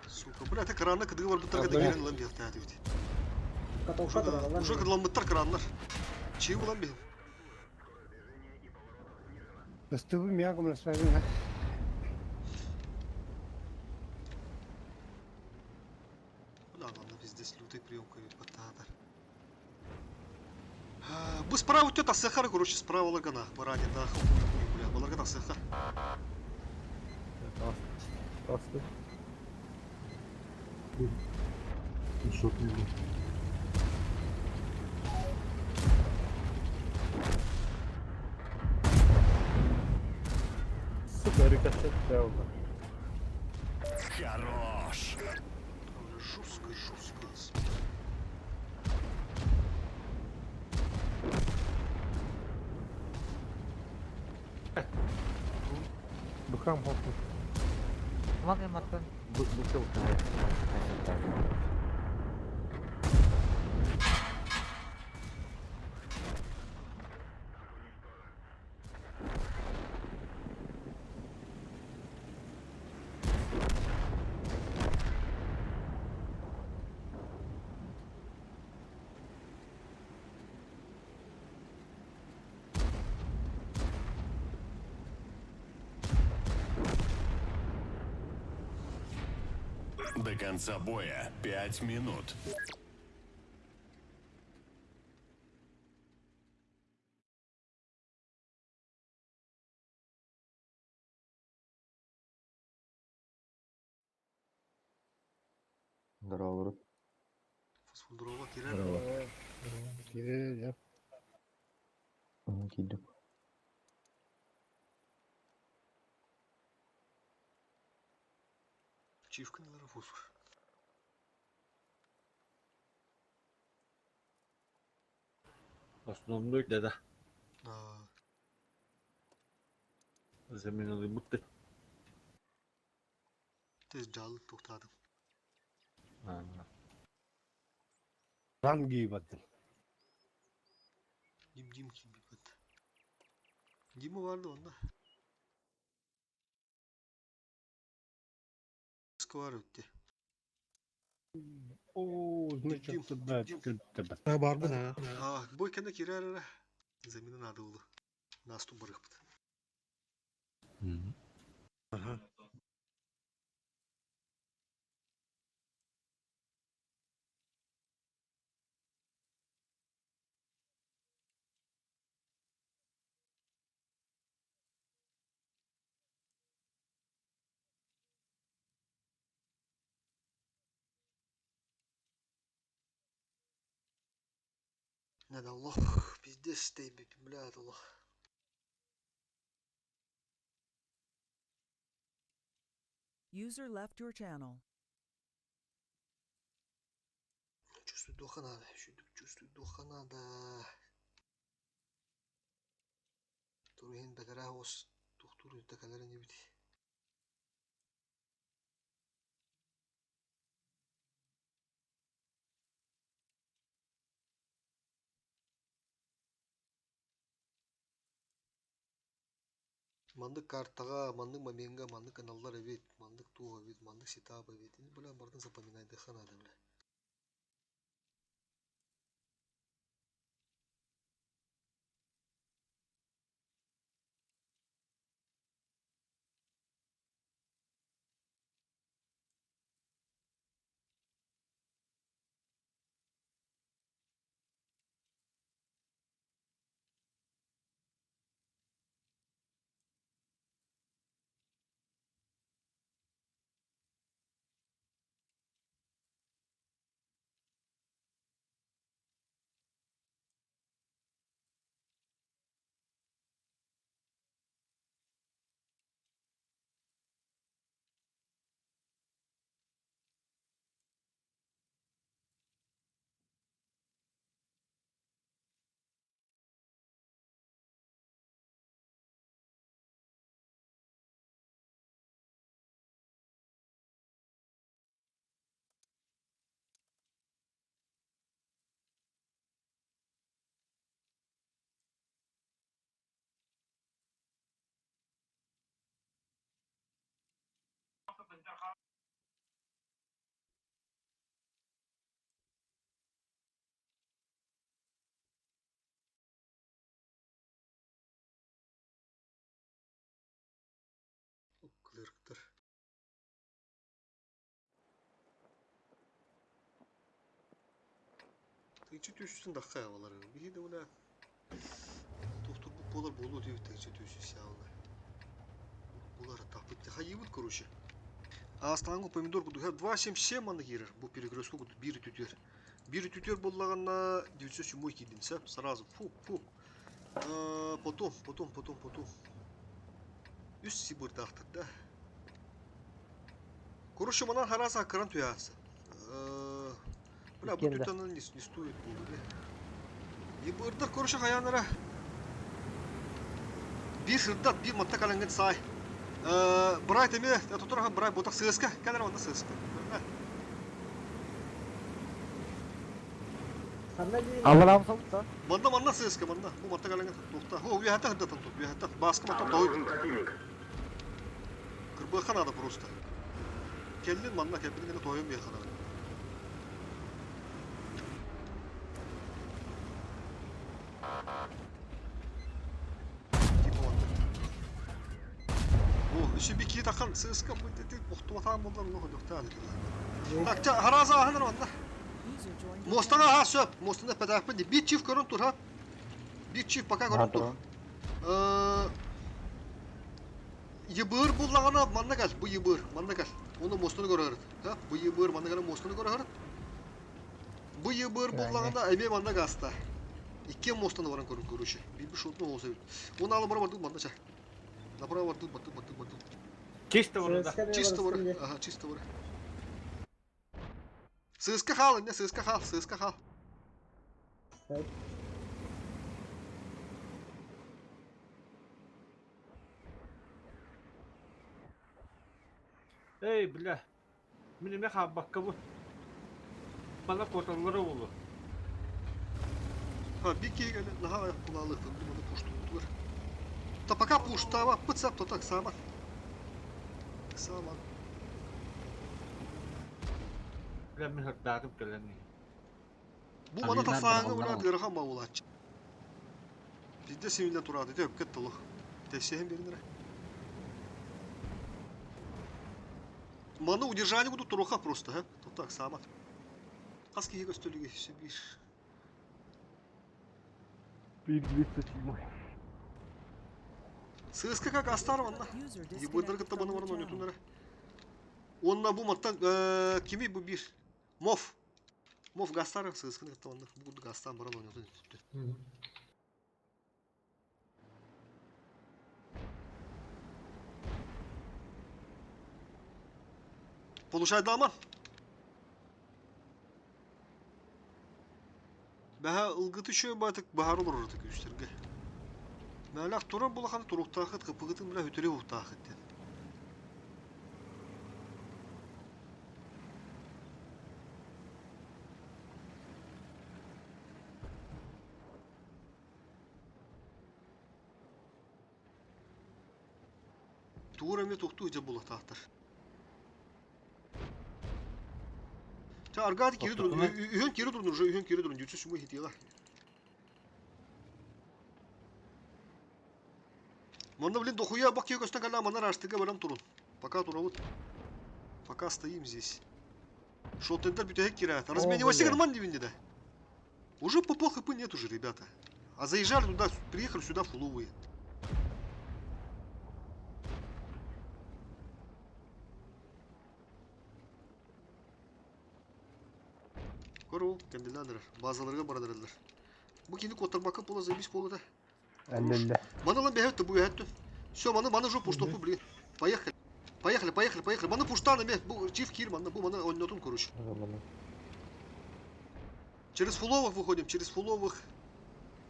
Сука, бля, ты кранны кыдыгы бар буттар кыдыгы кирен лам бияхта бит. Уже кыдламыттар краннар. Чиы булан бихим. Ыстыбы мягом расправим. Бля, ладно, пиздец, лютый приемка ведь бататар. Бу справа тета сахар, короче, справа лагана. Барани, да, бля, балагана сахар. Просто. Сука, рикошет прямо. Хорош! Бля, жестко, жестко. Бухам хоппу. Маны маттан бутылка. До конца боя 5 минут. Здорово, Фосфор дрова, кирен. Кире, Кидик. Чивка на фосфор. Основной да. А, Заменили бутты. Тез жалы тоқтадым. Ранги баттым. Дим Дим киирбит. Дима баар да онно. Сквар өттө. Оо, Дим, Дим. Барбын а. А, бой кэннэ киирэр эрэ. Замена надо было. Наступ барыахпыт. Ага. Надо лох, пиздец ты, блядь, лох. User left your channel. Чувствую, духа надо. Чувствую, духа надо. Туруһин бэтэрээ оҕус туохтуур да кэлэр инибит. Маннык картаҕа, маннык момеҥҥа маннык аналлар эбит, маннык туох эбит, маннык сетап эбит. Бля, барытын запоминайдыахха наада, бля. Клерктер. Тыынча түөсүн дахха балар. Биһи да бля тохтурбут буолар буолуо диэбит тыынча түөсү саална. Булар тапыт хайыбыт короче. Астаңғы помидор куду 2.77 манна киирэр. Бу перекрестку куду биир түтүөр. Биир түтүөр буоллаҕына 907 киирдин сөп сразу фу фу. Потом, потом, потом, потом. Үс сибырдаахтар да. Короче, манан хараса кыран туясы. Бля, бу түтанын не, не стоит буолу де. Ебырдар, короче, хаянара. Биир сырдат, биир матта калангын сай. Брайт эме, тотурахан брайт ботак сыска, кэлэр онда сыска. Авраам сылта. Манна манна сыска манна. Бу матта калангын тухта. Хо, уяхата хырдатан тут, уяхата. Баска матта той. Кырбыха надо просто. Кэллин манна кэлбин гына тойон биэхэ надо. Типа манна. О, еще бики тахан сыска мы ты охтуатаан боллар улахан дохтаа. Так, хараза аханар манна. Мостана ха сөп, мостана пәтәхпин ди. Бир чиф көрөн тур ха. Бир чиф пока көрөн тур. Ебыр буллагана манна кал, бу ебыр, манна кал. Оны мостаны көрөр. Ха, бу ебыр манна кал мостаны көрөр. Бу ебыр буллагана эме манна гаста. Икки мостаны баран көрүн көрүшү. Бир бир шотну болса бит. Оны алып бара бардык манна ча. Направо бардык, бардык, бардык, бардык. Чисто вроде. Чисто вроде. Ага, чисто вроде. Сыска хал, не сыска хал, сыска хал. Эй, бля. Мин эмэ хаалбакка бу. Мана куоталлара буолуо. Ha bir киһи кэлэ наһаа аҕыйах кулаалыахпын бу маны пуштуубутугар. Та пока пуштаабаппыт сап то так сааман. Сааман. Бля мин ырдаатым кэлэн иһин. Бу маны Авидар тахсааҥҥа бырҕаллар булаат ол. ыарахан баҕалааччы. Биирдэ симиллэн тураат ити өпкө толу. Тэссиһэн биэрин эрэ. Маны удержание буду туруха просто, ха? То так сааман. Хас киһи көстөлүгэй биир. Bir 207. Сыыска как астар манна. User Ебырдары disconnected кытта from маны your баран channel. ойнотуннара. Уонна бу мантан кими бу биир? Мов. Мов гастар сыысканы кытта манна. Бу курдук гастаан баран ойнотун. Получайдаама. Бэһэ ылгыты үчүгэй баатык баһаар олорор ытык үстэргэ. Мээлэх турар булаханы туруктаахыт кыпыгытын билэ үтүрү уһуктаахыт диэн. Туур эмиэ туохтуу дьэ булатаахтар. Ча аргаати кири турун, үһүн кири турун уже, үһүн кири турун, дьүчү сүмэ хитиэла. Манна, блин, дохуя бак көстөн кэллэ, манна раштыга баран турун. Пока турабыт. Пока стоим здесь. Шотендер бүтэһик кират. Разменивайся нормально дивинди да. Уже по хп нет уже, ребята. А заезжали туда, приехали сюда фуловые. Көру, кендилер, базаларга барадырылар. Бу кини котарбакка пола заебись пола да. Әллә. Маны лан бэһэттэ бу бэһэттэ. Все, маны маны жопу штопу, блин. Поехали. Поехали, поехали, поехали. Маны пуштан эме, бу чиф кир маны, бу маны ойнотун, короче. Через фуловых выходим, через фуловых.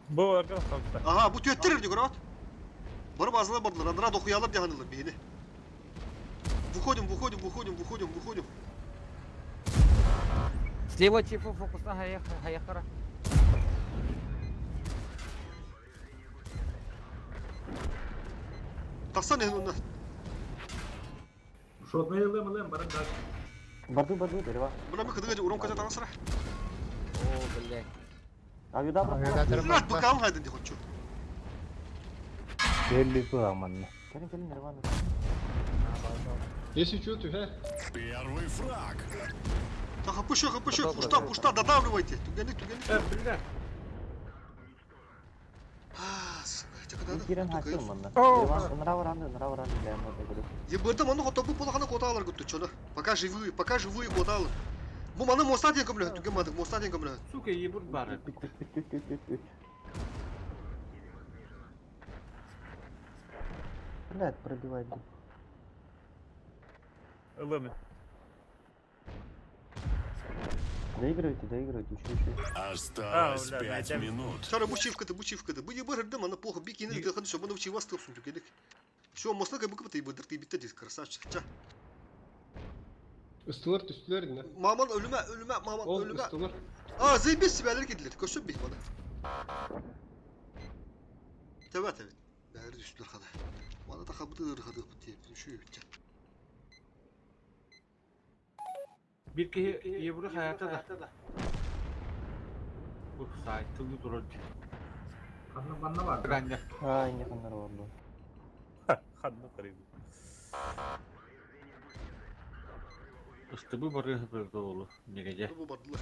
Бу арга kalktı. Ага, бу түөттер үрдүк рот. Бары базалар бардылар, андра дохуялар дьаһанылар биһини. Выходим, выходим, выходим, выходим, выходим. Слева чипу фокусна хаяхара. Тахсан иһин онно. Шотный ылым ылым баран дальше. Барду барду дерева. Бына мы кыдыга урон ката таңсыра. О, блядь. Авида Блядь, быкам хайдын дихочу. хочу. Belli тураманна. Келин келин нирвана. Если что, то ха. Первый фраг. Та хапышы, хапышы, пушта, пушта, додавливайте. Түгенlik, түгенlik. Э, бля. А, сука, чакада. Кирен хасыл манна. Нирвана нравы нравы раны для моты Ебырды маны хотобу полаханы коталар күттү чоно. Пока живые коталар. Бу маны моста ден көмлө, түген мадык, моста ден көмлө. Сука, ебур бары. Блядь, пробивать. Ылымы. Доигрывайте, доигрывайте, еще, еще. Осталось А, бля, пять найдем. минут. Чара бу чивкады, бу чивкады. Бу ебырды маны плохо бикини дыханы все, маны учи вас тылсун түгенlik. Все, моста кабы кыбы ебырды, ты битте дис, красавчик. Ча. Ыстылар түстүлөр не? Маман ölüme, ölüme, маман Ол ölüme. ыстылар. А, заебись себя кediler. Көсөп бих маны. Тэбэ тэбэ. Бәрі түстүлөр хада. Маны та хабыты хады бит. Şu бит. Bir киһи ебур хаята да. Бу сайт турар. Ханна манна бар. Ганья. Ай, не ханнар барду. Ханна карыйбы. Ыстыбы бары бер олу. Негеже. Бу бардылар.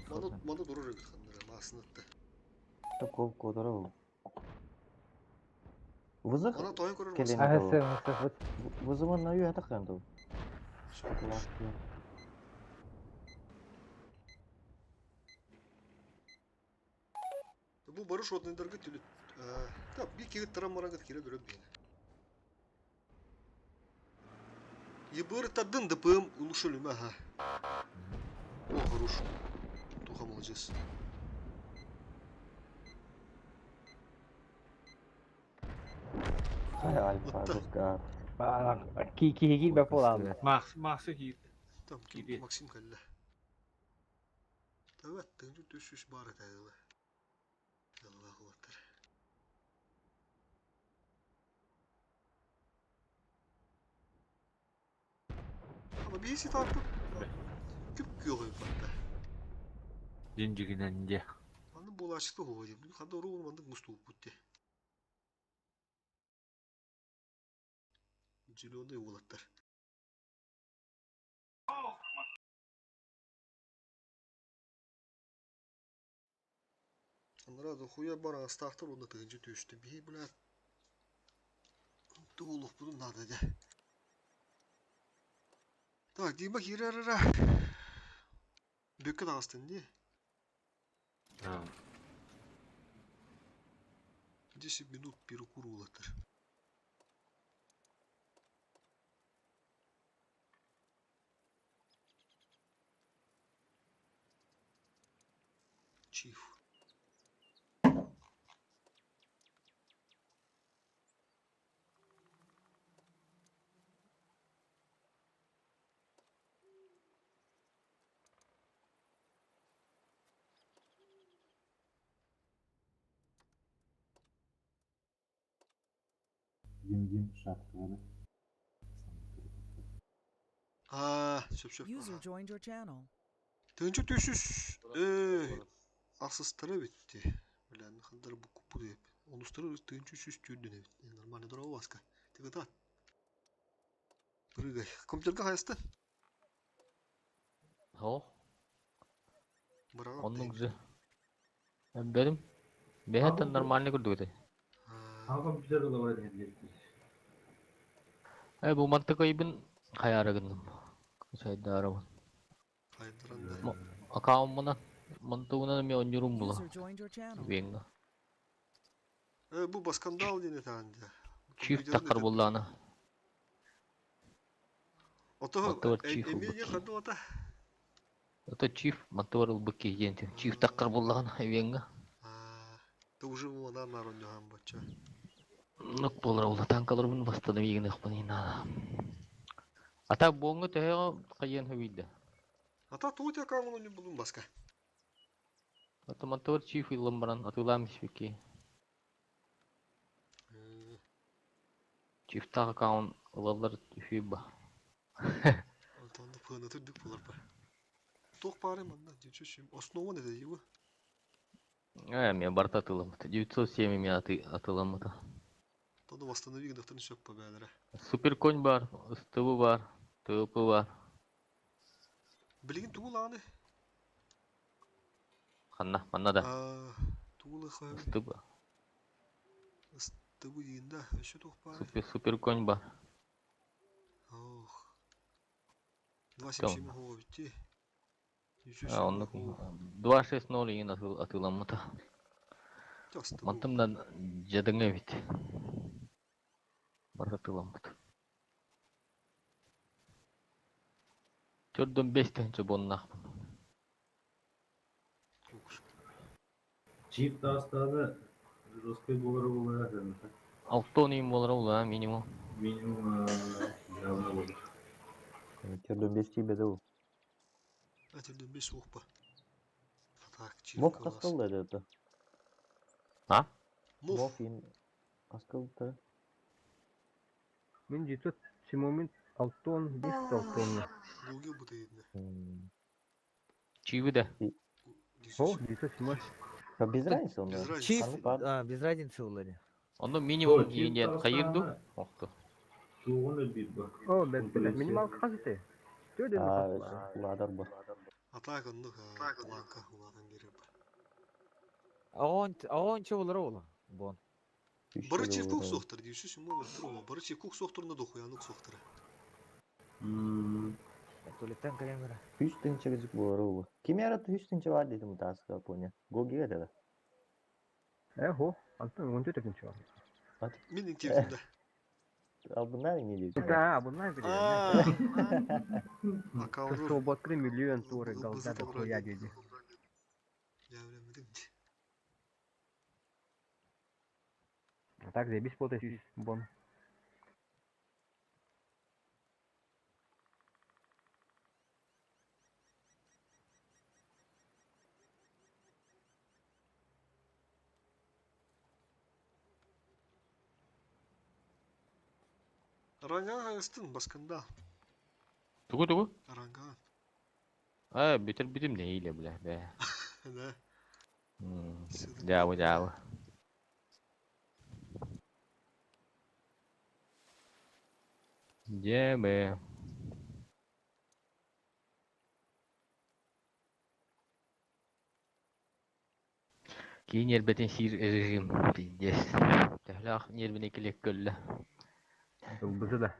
Маны маны дурur эбит ханнара, масынытты. Таков кодоров. Вызых? Мана тойын көрөр Келин. АС, АС, Вызыван на ю это хэнду. Бу барыш однындаргы түлү. Та би кигит тарам марангат кире дөрөп бейне. Ебыр тадын ДПМ улушөлүмө ха. О, хорош. Туха молодец. Хай альфа, Отта. госгар. Ки ки ки бе полалды. Макс, Максы киир. Там Кире. Максим калла. Тават тыңжы төшүш бары тагылы. Биһи ситаппыт. Күп күөх барда. Динжигинен де. Аны буолааччыта хуба дии. Ханна уруу маннык мустубуппут дии. Зеленый уолаттар. Анараа дохуя бар астаахтар уонна тыһыынча түстэ. Биһи, блядь, тугулуохпутун наада дэ. Так, Дима киирэр эрэ. Бүккэ таҕыстын дии. 10 минут перекур уолаттар. Чиф. Дим-дим шапканы. Аа, сөп сөп. User joined your channel. Тыһыынча түсүс ахсыстара битти. Блин, хандар бу купу деп. Онустары 1304 эбит. Нормально дорого баска. Тыгыта. Прыгай. Компьютерга хайысты? О, Быраҕап оннук же. Берим. Бэһэттэн нормальный көрдүк этэ. Ага компьютер да бар эдэр. Э, бу мантыкайбын хаярыгынным. Сайдарабын. Хайдаранда. Акауммунан мантугунан эми онньурум була. User joined your channel. Венга. Э, бу баскандал диэн этаанды. Чиф таккар буллаана. Ото Мантыбар чиф эмиэ ылбыт. ханды ота. Это чиф мантыбар ылбыт киһи диэн. Чиф таккар буллаана венга. Ты уже вона нарон бача. Нук болар ула танкалар бун бастады мигин ыхпын инаа. Ата буоңга төһө кайын хөбүйдө. Ата туут якаңын не булун баска. Ата мантыбар чиф ылым баран атылам ишбики. Чиф тагы каун ылалар үхүба. Антонда пыны түрдүк болар ба. Тох бары манна дичү основа не его. Э, мен барта атыламыт. 907 мен атыламыт. Тоду восстанови гдахтан сөп па бәлере. Супер конь бар, СТВ бар, ТП бар. Билигин тугул аны. Ханна, манна да. Тугул хай. СТВ. СТВ дигенде өшө тох бары. Супер супер конь бар. Ох. 277 хоо битти. А, оннук 260 деген атыламыт. Мантымдан жадыңа бит. Бар атыламыт. Төрдөн беш тыһынча боннахпын. Чиф тастаны жесткий болар болар. Алтон им болар ула минимум. Минимум явно болар. Төрдөн беш тийбеди бул. Төрдөн беш укпа. Так, чиф. Мов каскыл да это. А? Мов. Мов ин каскыл да. Мен 907 алтон 5 алтон. Гугл бу дейди. Чиви да. О, 907. А без разницы он. Без разницы. Чиф, а, без разницы улари. Онно минимум дигенде кайырду. Охту. Тугун өлбейт ба. О, бәттеле. Минимал казыты. Төрдөн А, уладар бу. Атак оннук планка уладан берип. А он че болар ола? Бон. Бары чиф кук сохтар дейсү симон өттүр. Бары чиф кук сохтурна дохуянук сохтар. Туалеттен калемера. Үч тынча гызык болар бу. Ким яраты үч тынча бар дедим таска поня. Гогиге деди. Э, хо. Антон 14 тынча бар. Мен интервьюда. Ал bunlar не дейт? Да, bunlar бир. Аккаунт. Свободный миллион туры голда да хуя деди. Так, заебись вот бон. Ранга астын басканда. Тугу тугу? Ранга. А, бүтэр бүтүм нэһиилэ бля бэ. Да. Дьаабы дьаабы. Дьэ Киин ньиэрбэтин сиир режим пиздец. Төһөлөөх ньиэрбини килиэк көллө. Ылбыты да.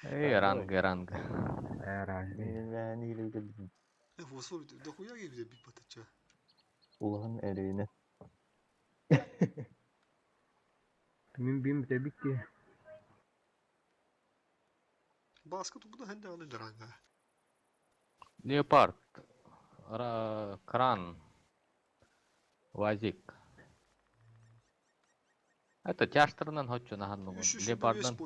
Эй, ранга, ранга. Ранга. Э, фосфор дохуя киирбитэ бит батачча. Улахан эрэйинэ. Мин бим бүтэбит ки. Бааска туппута хэн даҕаны ранга. Леопард. Кран. Вазик. Это тяжтарынан хоччу нахан Леопардан.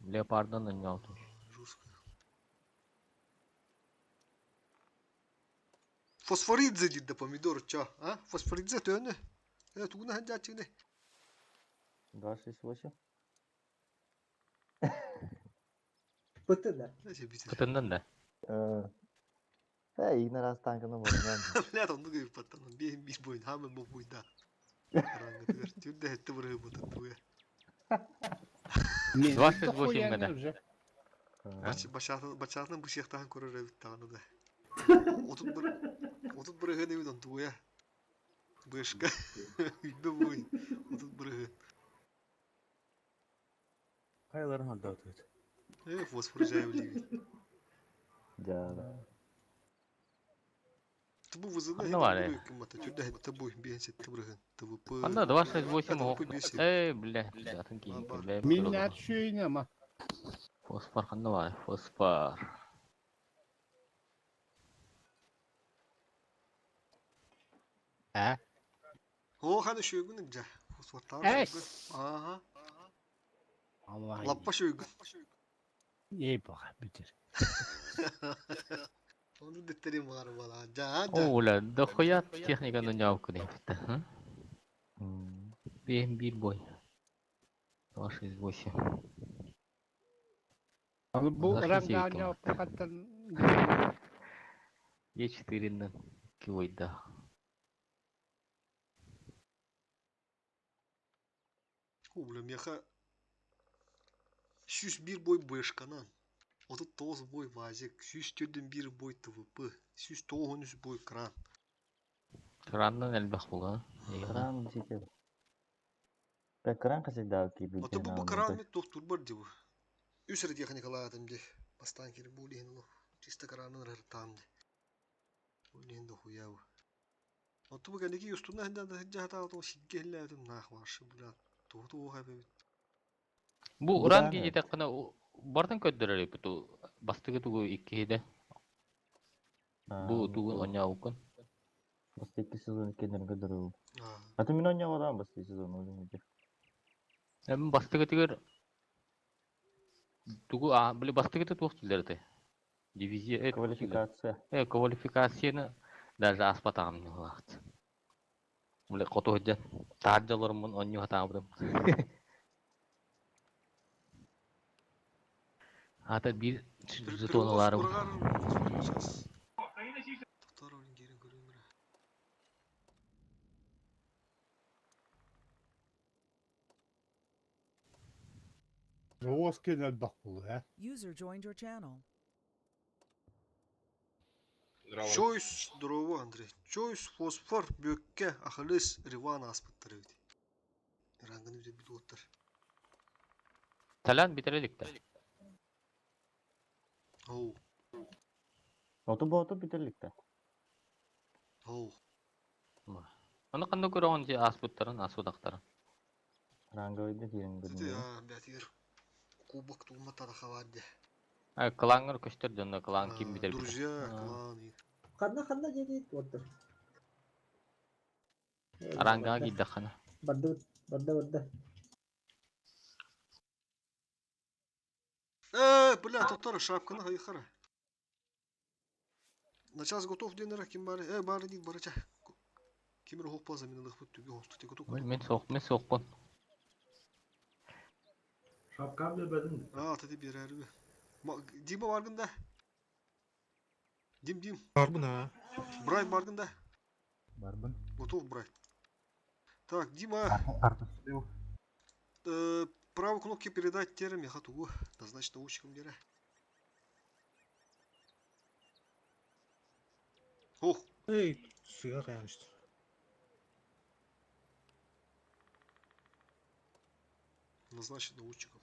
Леопардан онньоотун. Жестко. Фосфоридзе диир да помидор ча, а? Фосфоридзе төөнү. Э, тугуна ханжаачыгны. 268. Пытына. Пытыннан да. Э, игнер аз танканы бурган. Блядь, оннук ыыппаттан. Биэһин биир буойун, хаамын бу буйда. Рангытыгар түрдэ хэтте бырыһы бутын туя. 28 мена. Бачаатынан бу сиэхтахан көрөр эбит даҕаны да. 30 бырыһын эбит онтуя. Бышка. Үйбе буй. 30 бырыһын. Хайларын хандатыт. Э, фосфор жайбы Да. Тубу вызывай. Ханна бар, Түрдэ хэтте буй. Биэһин сетте бырыһын. ТВП. Ханна 268 Эй, бля, атын кийин. Мин атшүйін ама. Фосфор ханна бар, фосфор. Ә? О, ханы шүйгүн жа. Фосфор тар Эс. шүйгүн. Ага. Алла. Лаппа шүйгүн. Ей баға бүтер. Оны деттерим бар бала. Жа, жа. О, бля, дохуя техниканы няуку не бит. Бем бир бой. 268. Аны бу Зашли ранга сейком. няпқаттан Е4 нен килойда. О, бля, меха. 101 бой бэшканан. 39 бой вазик. 141 бой ТВП. 193 бой кран. Краннан элбэх була. Кран жеке. Бе кран касыда ки Ото бу бу кран мен доктор бар дебу. Үс рет техникалаатым де. Бастан кири бу лихин ло. Чисто кранын рартам де. Бу лихин дохуя бу. Ото бу кәнеки юстуна хинда да жата то сиггелләдим нах варшы бля. Тохту хабы. Бу ранги жете кына бартын көддөрөр буту бастыгы тугу иккиде. Бу тугун оняукун. Басты икки сезон иккеннерин көдөрү. Аты мин ойнабадан басты сезон өзүм эти. Эм бастыгы тигер тугу а били бастыгы тух тилерде. Дивизия э Квалификация. Э квалификацияны даже аспатагым не булакт. Били коту ходжан тааржаларымын онню хатаабыдым. Ата бир жетоналарым. Токтор олин керин көрүмүр. Оос кенел бак болу, ә? User joined your channel. Чойс дрово Андрей. Чойс фосфор бөкке ахылыс риван аспыттыр бит. Рангын бит бит оттар. Талян битереликте. Оу. Оту бу оту битерликте. Оу. Аны кандай көрөгөн же аспыттарын, асудактарын. Ранговыйды кирин Ти көрүм. а бәтир. Кубок тума тарахаварде. А клангыр көстөр жонно клан ким битер. Друзья, клан. Ханна ханна деді отыр. Ранга кийдик хана. Барды барды барды. Э, бля, токтор шапканы хайхара. На час готов денер ким бар? Э, бар дит барача. Кимир хоппа заминалык бут түгө холту те готов. Мен соқ, мен соқпын. Шапкам бербедим. А, теди берер би. Дима баргын да? Дим, Дим. Барбын ha. Брайт баргын да? Барбын. Готов, Брайт. Так, Дима. Правой кнопки передать терми хатугу. Назначить научиком дера. Ох. Эй, сыга каянышты. Назначить научиком.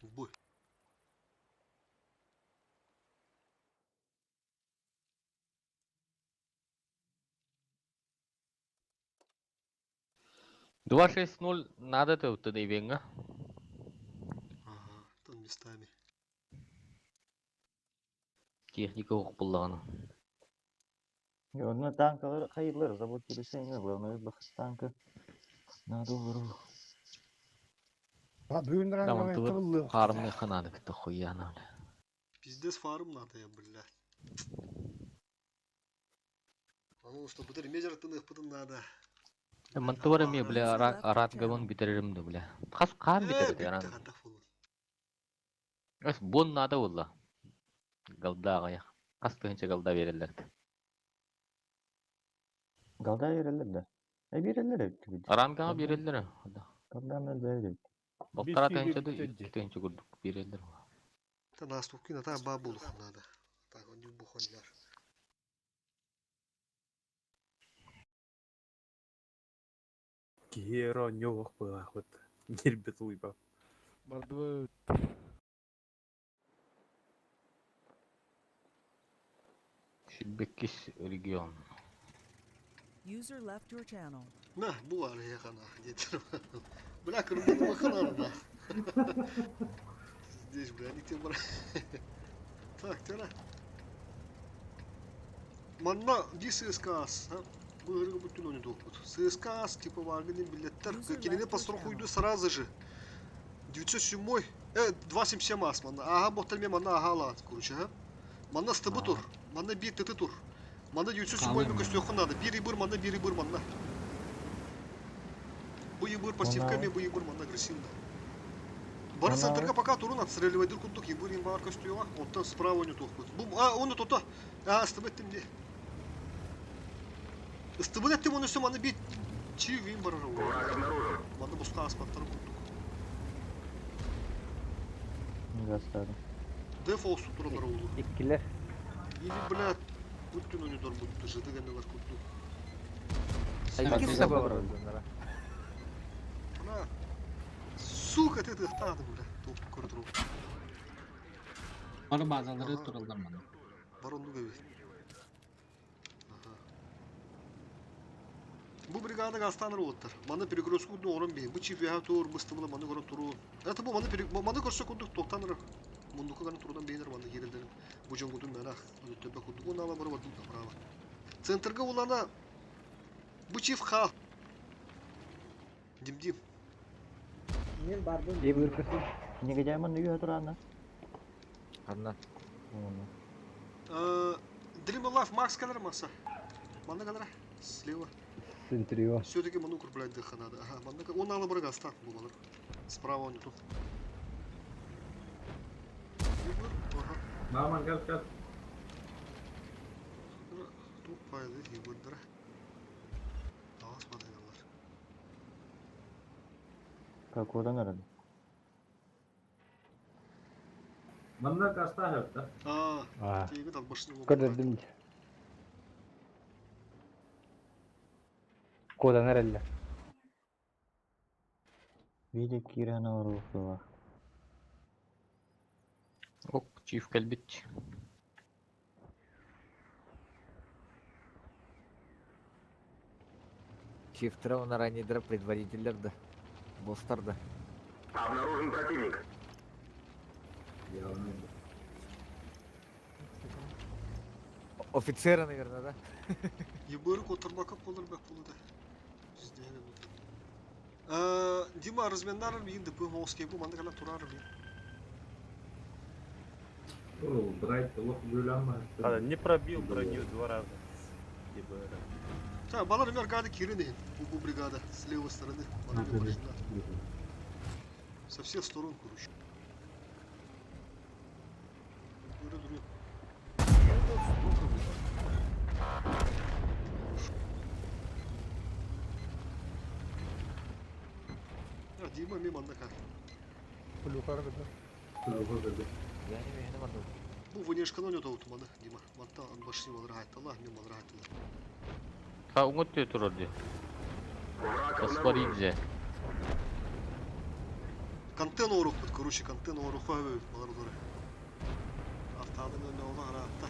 В бой. 2-6-0 надо ты ивенга. Ага, там местами. Техника укпуллана. Онно танкалар хайылар, завод келесең, главное бах танка. Надо выру. А бүгүн Таман ранговый тыбыт тыбыллы. хармы ханады бит хуяна, бля. Пиздец фарм надо, я, блядь. А ну что, бутырь медер тыных пытын надо. Мантыбар эми, бля, арат габын битерерим да, бля. Хас кан Э, битерди аран. бүтті хантах болун. Эс бон надо болла. Галда гая. Хас тыгынча галда берелер. Галда берелер да. Э берелер эбит. Арангага берелер. Галда берелер. Балтара тыгынча да икки тыгынча курдук берелер. Та наступки на та бабулух надо. Так, он не бухоньяр. Киеро нёх была вот. Нербет уйба. Бардыбыт. Шибеккис регион. User left your channel. На, буар я хана, где Бля, кырмын махана на. Здесь, бля, не тем Так, тера. Манна, ди ССКАС, а? Бу ыргы бүтүн оны допут. ССКАС, типа вагны билеттер, келине по сроку иду сразу же. 907 277 ас манна. Ага, боталме манна ага ла, короче, ага. Манна стыбы тур, манна бир тыты тур. Манна 907 Қалай көстөкү надо. Бир и бир, манна бир и бир, манна. Бу ебыр пассивками, бу ебыр манна агрессивно. Бар Манна- центрга пока турун отстреливай дыр кундук ебыр им бар көстү Онтан справа не тохпут. Бу а оны тота. А стыбы еттим де. Стыбы еттим оны сөм аны бит. Чи вин бар ара. Манна буска аспаттар кундук. Гастады. Дефолт туралар oldu. Иккилер. Или блядь, бүттүн оны дор бутты жыдыганылар кундук. Икки саба бар. Бля. Сука, ты тахтадым, бля. Топ көрдүрүп. Бары базалары туралдар мана. Баронду гэби. Ага. Бу бригада гастаныр оттар. Маны перекрестку кудду орын бей. Бу чип яха тур, быстыбыла маны көрөн туру. Это бу маны маны көрсө куддук токтаныр. Мундуку гана турудан бейнер маны керилдерин. Бу жонгудун мана өтөбө куддук оны ала барып бардым направо. Центрга улана бу чип ха. Дим-дим. Мен бардым. Ебір көсүн. Неге жайман үйө турана? Анна. Dream Life Max кадр маса. Маны кадр слева. Центрио. Все-таки ману укреплять дыха надо. Ага, маны он ала барга стак был. Справа он тут. Ага. Маман кел кел. Тут пайды ебырдыра. Ага, смотри, алар. Какодан арады? Манна каста хепте. А, А. тегит албашны Көрдүм. Кодан эрелле. Виде кирана орукула. Ок, чиф кэлбит. Чифтера онар анидра предводительдер да. Босстар да. Обнаружен противник. Офицера, наверное, да? Ебырык отырмакап болар бәк болу да. Жүздеген Дима разменнар бин ДП Москве бу манда кала турар бин. О, Брайт лох бөләм. А, не пробил броню два раза. ЕБР. Так, балар мер гады кирин бу бригада с левой стороны. Балар башында. Со всех сторон, короче. Өрө дуруйа. А, Дима мимо манна Плюхар да. Yani mehne mandı. Бу внешканы ойнотобут маны, Дима. Манта башни балыр хайтала, мен балыр хайтала. Ха уңыт турар ди. Паспоридзе. Контент орукпут, короче, контент оруха балар удары. Артадын önüne ола харатта.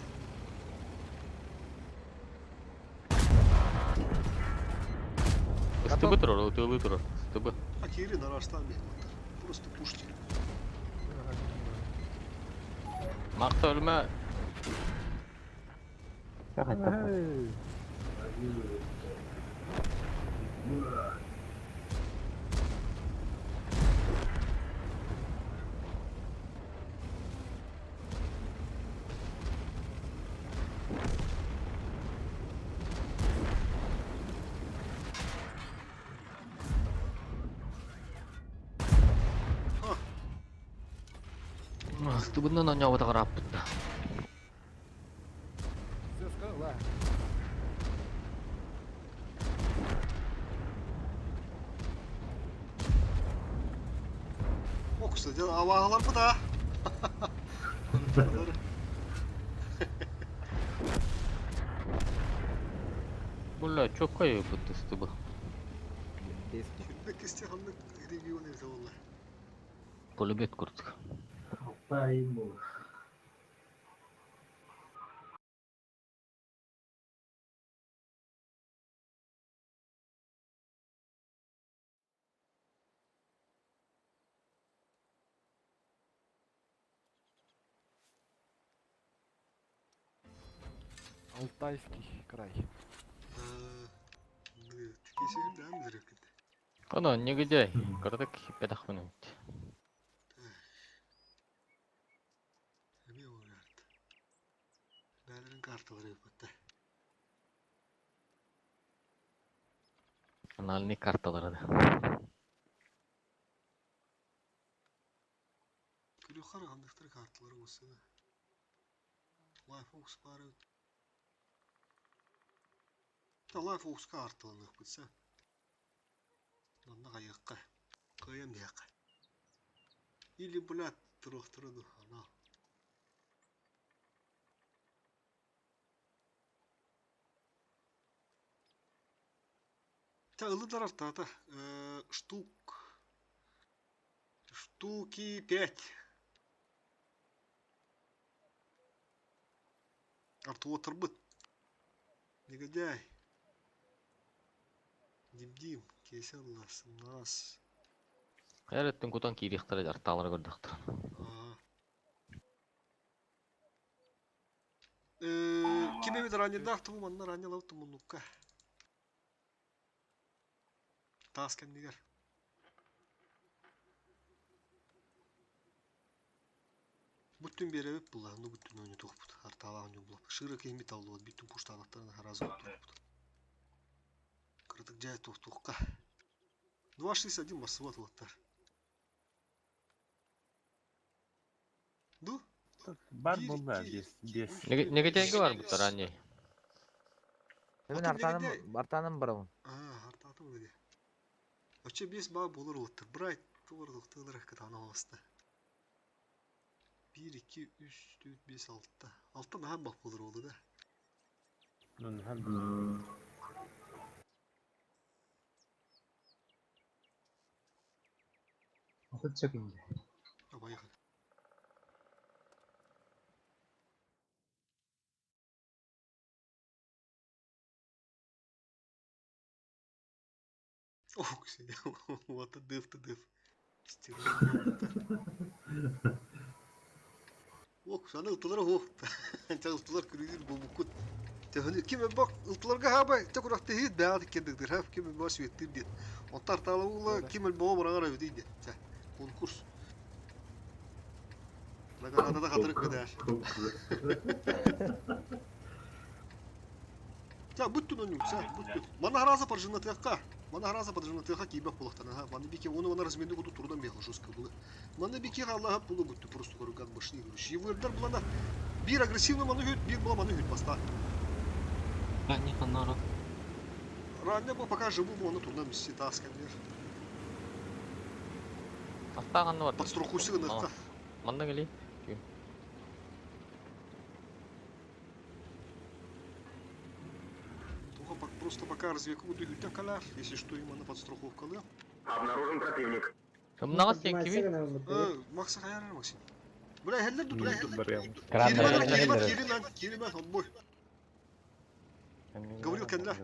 СТБ турар, УТЛ турар. СТБ. А кири нараштан мен Просто пушки. Макта өлмө. СТБ-ны ойнобото караппыт. Сөзкө ла. Окуса дел авағалар бұ да. Була çok кайыппыт СТБ. Сүрбек кесте ханнык регион эбит олла. Пулемет курдук. Алтайский край. Кесегин да амдыр Ана негедей. Кырдык педах менен. Эме олард. Бәлерин карталары бутта. Анальный карталары да. Күлүхар хандыктар карталары болса. Life бары. Та Life Ox карталаны бутса. Манна кайыкка. Кайым дияка. Или блядь, турухтуруду ана. Та ылыдар артата штук штуки 5. Артуотыр быт. Негодяй. Дим-дим, кесен нас. Эреттен кутан кирихтер арталары көрдөхтөр. Ким эбит раннердах туму манна раннер тумуннукка. Тас кеннигер. Бүттүн беребит була, ну бүттүн ойну тухпут. Артала ойну була. Шыры кемит алды, бүттүн пуштанаттарын харазы тухпут. Кырдык жай тухтукка. 2.61 массыват улаттар. Ду? Бар болла, бес, бес. Негедейге бар буттар ани. Мен артаным, артаным барабын. А, артатым деди. Оче бес ба болор улаттар. Брайт тугурдук тыгылар кытана басты. 1 2 3 4 5 6. 6 нахан бак болор oldu да. Ну, хан. Отут секунды. А, поехали. Ох, вот и дыв, ты дыв. Ох, саны ылтылар ох. Ча ылтылар күрүгүр бу букут. Тэхни ким бак ылтыларга хаба те куракты хит баат кеддир хап ким бас веттир дит. Онтар талаула ким боо барагар өйдө. Ча конкурс. Награда да хатырык бедер. Ча бүттүн өнүк, ча бүттүн. Мана хараза паржына тыякка. Мана хараза подожди, киибэх булахтан, ага, маны бики, оны мана размены буду турдан беха жестко было. Маны бики Аллаха булу бутты просто говорю, башни, говорю. Шивырдар булана. Бир агрессивно маны хүт, бир була маны хүт баста. Ранний ханаров. Ранее был пока живу, оны турдан мисси таскан бер. Аттаган бар. Подстрахуйся на Манна кели. Просто пока разведку буду хүтен калар, если что, им на подстраховка, да? Обнаружен противник. Кымнагас сен кими? Макса хаяр Максим. Бля, хеллер тут, бля, хеллер. Крандар, Киримен, хеллер. Киримен, Киримен, отбой. Говорил Кенля.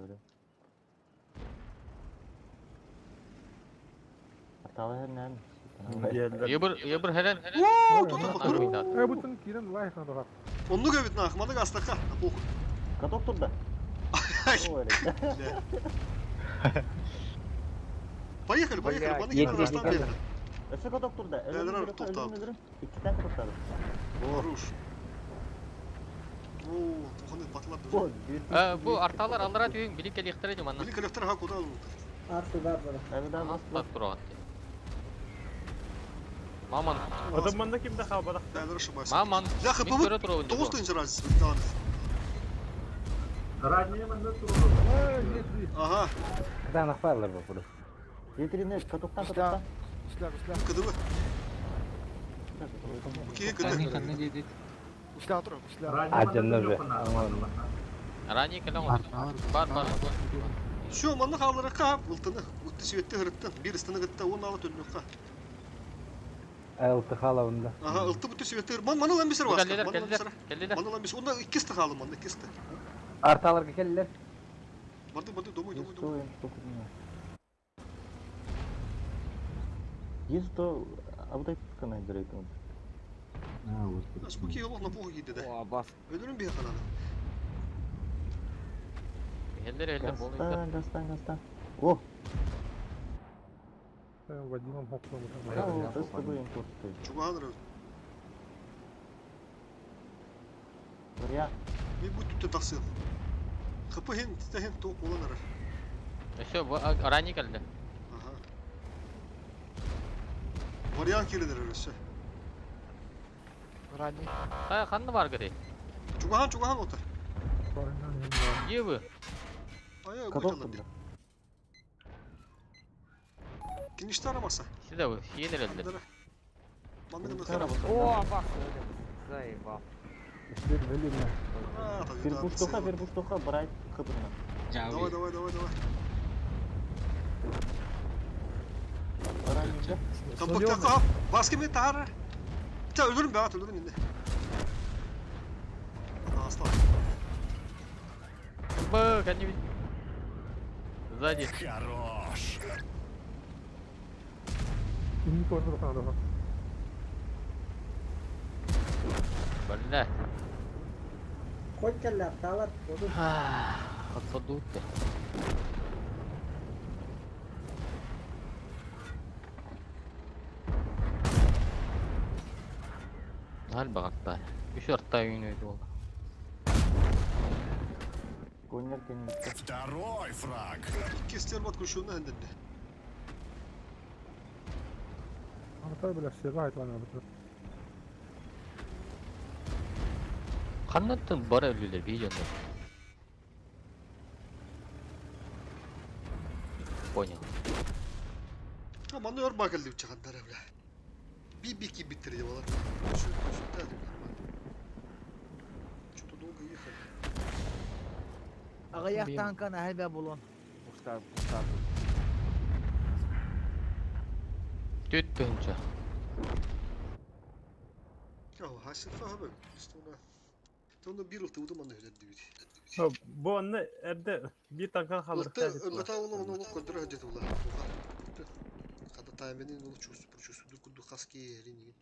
Ебір, ебір херен. О, тут он Э, бутын кирен лайх надо. Он ну говорит нах, маны астаха, на похуй. Каток турда. Поехали, поехали, маны кирен растан бер. Өсө каток турда. Бәлер тоқтап. Икки тан тоқтады. Хорош. О, туханы батлар. Бу арталар аллара түйін билик келиктер эди манна. Билик келиктер ха куда? Арты бар бар. Аттап турат. Маман. Адам манда кимде халбадак. Бәлер ошибайся. Маман. Я хп Мин көрө туруп. Тоғыз тынчы раз. Ранее манда Ага. Кытаан ахпайлар бу просто. Етерине катоктан катоктан. КДВ. Окей, Ранний КД. ханна дедит. Ажанна уже. Ранний келен Бар, бар. Şu манны халларaka ылтыны, утты светте хырыттан, бир ыстыны гытта, он алы төлнөкка. Ылты халабында. Ага, ылты бүтү светте. Ман маны лан бисер вас. Келдилер, келдилер, келдилер. Маны лан бисер. Онда иккисти халы манда, иккисти. Арталарга келдилер. Барды, барды, домой, домой, домой. Есть то абдай канай директор. Споки олох на похуй гиде да. О, бас. Өлөрүм бир кананы. Хеллер, хеллер болду. Гастан, гастан, гастан. О, Вадимом хокком. Чуган Вариант. Мен бу түттө таксыл. ХП хен, тите хен тоқ болан ара. Еще ранний келди. Ага. Вариант келедер өсө. Ранний. Кая канны бар гыды? Чугахан, чугахан отыр. Ебі. Ая, Каток гуйталар. турда. Киниште арамаса. Сиде бу, сиенер элдер. Маны гына О, бас. Заебал. Вербуштуха, вербуштуха, брать хыбына. Давай, давай, давай, давай. Ранее. Компактaka, баска мен тары. Та өлөрүм бе, ат өлөрүм инде. Асла. Б, кәдімгі. Сзади. Хорош. Бля. Хоть келлер, талар. Отсадут. Hal бағатта. Үш артта үйін өйді болды. Коннер кеннер. Второй фраг. Икки стерват күшүнө хенденде. Қаннаттын бар өлілер бейжонда. Понял. А маны өр багыл деп чыгандар бля. Би-би биттир деп алар. Что-то долго ехали. Ағаяқ танканы әлбә болон. Пустар, пустар. Төт түйінші. Ау, хасил фахабы. Стона. Тонда бир ылты удуман өйдө дибит. Бу анны эрде бир танкан халыр. Ылты ылта улы оны улы көндөрө хөдөт ула. Када тайменин улы чувству прочувству куду хаски рини.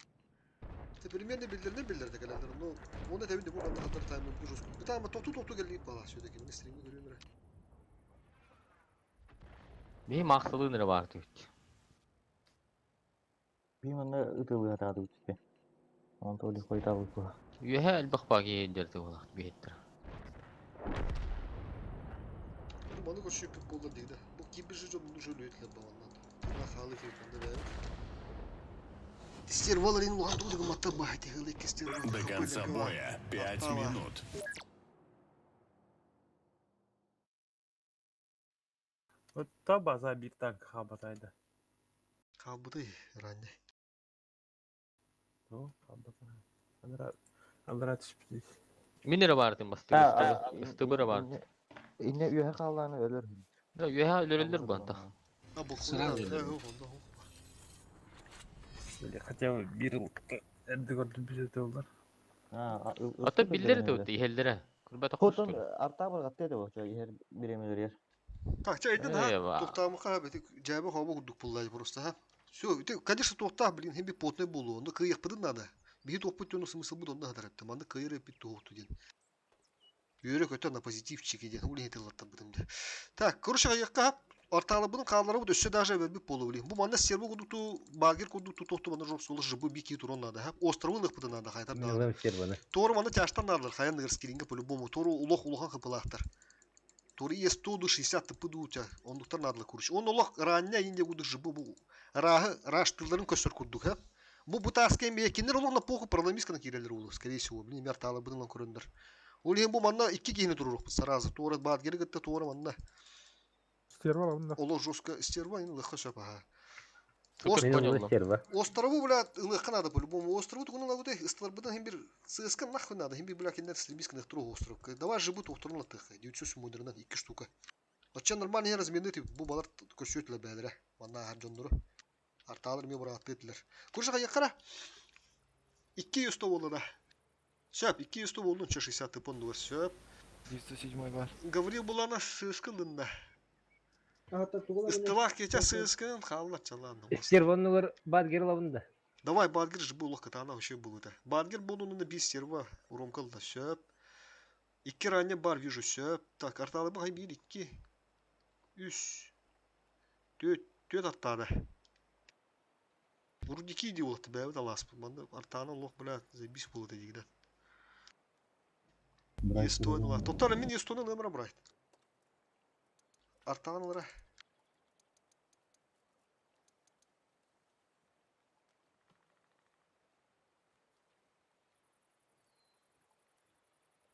Те примерно билдерне билдерде келендер. Но оны тебинде бу кандай кадар таймен бу жоску. Битама токту токту келип бала сөйдөки. Мен стримди көрөм эре. Би мақсылы бар түт. Би манна ытылы атады үтпе. Он толи койдабы бу. Үйе әлбақ баги елдерді олақ бейттір. Маны көршү пик болду дейди. Бу Кибер же дьон уже үлүөтүлэр баҕаннан. Тына хаалы фирманда бэйэбит. Стерваларын улахан тугу гымматтар баһа тиһылы икки стервал. До конца боя 5 минут. Та база бир танк хабатайды. Хаалбыты ранне. О, хабатай. Андра Андра түспүт. Мин эрэ баартын бастыгы ыстыбыра бар. Инне үөһэ хааллааны өлөр. Да үөһэ өлөрөллөр буанта. А бу Сразу өлөрөр. Или хотя бы бир эрди көрдүм бир олар. Ата биллер да өттө иһеллере. Күрбәтә Хотон кушту. арта бар гатты да бу иһер биремелер. Так, ча иден ха. Эва. Тухтаамыка бити жабы хоба курдук буллай просто ха. Все, ты, конечно, тухта, блин, хем би потный болу. Онда кыйык быдын надо. Биһи тухпут төнү смысл бу онда хадарапты. Манда кыйыр бит тухту ден. Үйрек өтө на позитивчик ден. Ули хетеллаттар быдым. Так, короче, кыйыкка арталы бұның қалалары бу өссө даже бер болу блин. Бу манда сербу кудукту, багир кудукту тохту манда жоп солы жыбы бики турон надо. Ха. Островы быдын надо хайдар надо. Милым сербаны. Тору манда тяштан надо, хаян скилинге по-любому. Тору улох улохан хыпылахтар. Тору е 100 60 тпы у тебя. Ондуктар надо короче. Он улох рання инде кудук жыбы бу. Рахы раш тылларын көсөр курдук, ха. Бу бутаскен бекинер олох на поху парламискана кирелер улу, скорее всего. Блин, мерталы быдын көрөндөр. Ол бу манна икки кихини турурук сразу. Тору бат гери гытта тору манна. Стерва алында. Олох жестко стерва ин лыхы сөп аха. Супер Мин понял. серба. Острову, бля, ылыхка надо по-любому. Острову тугунан лагутай, ыстылар хем бир ЦСК нахуй надо, хем бир, бля, киндер стрельбиска на второго острова. Давай живут остров на тых, 900 мудрынан, икки штука. Ача нормальный размены, бу балар көрсөтүлөр бәлере. Манна хар жондору. Арталар ме бара аттылар. Куршага якара. 200 болду да. Сөп, 200 болду, 60 тыпон сөп. 907 бар. Гаврил булана сыскылында. Ыстылах кече сыскын, халла чалан. Стервоннугар бадгер лабында. Давай, Бадгир же был лохката, она вообще был это. Бадгир был на бис серва, уромкал да сөп. Икки ранее бар вижу сөп. Так, арталы бахай бир, икки. Үс. Төт, төт артады. Вроде иди вот тебя это ласп. Артаны лох, бля, заебись было это дигда. Естойнула. Тоттар мин естойны нөмір брать. Артанлара.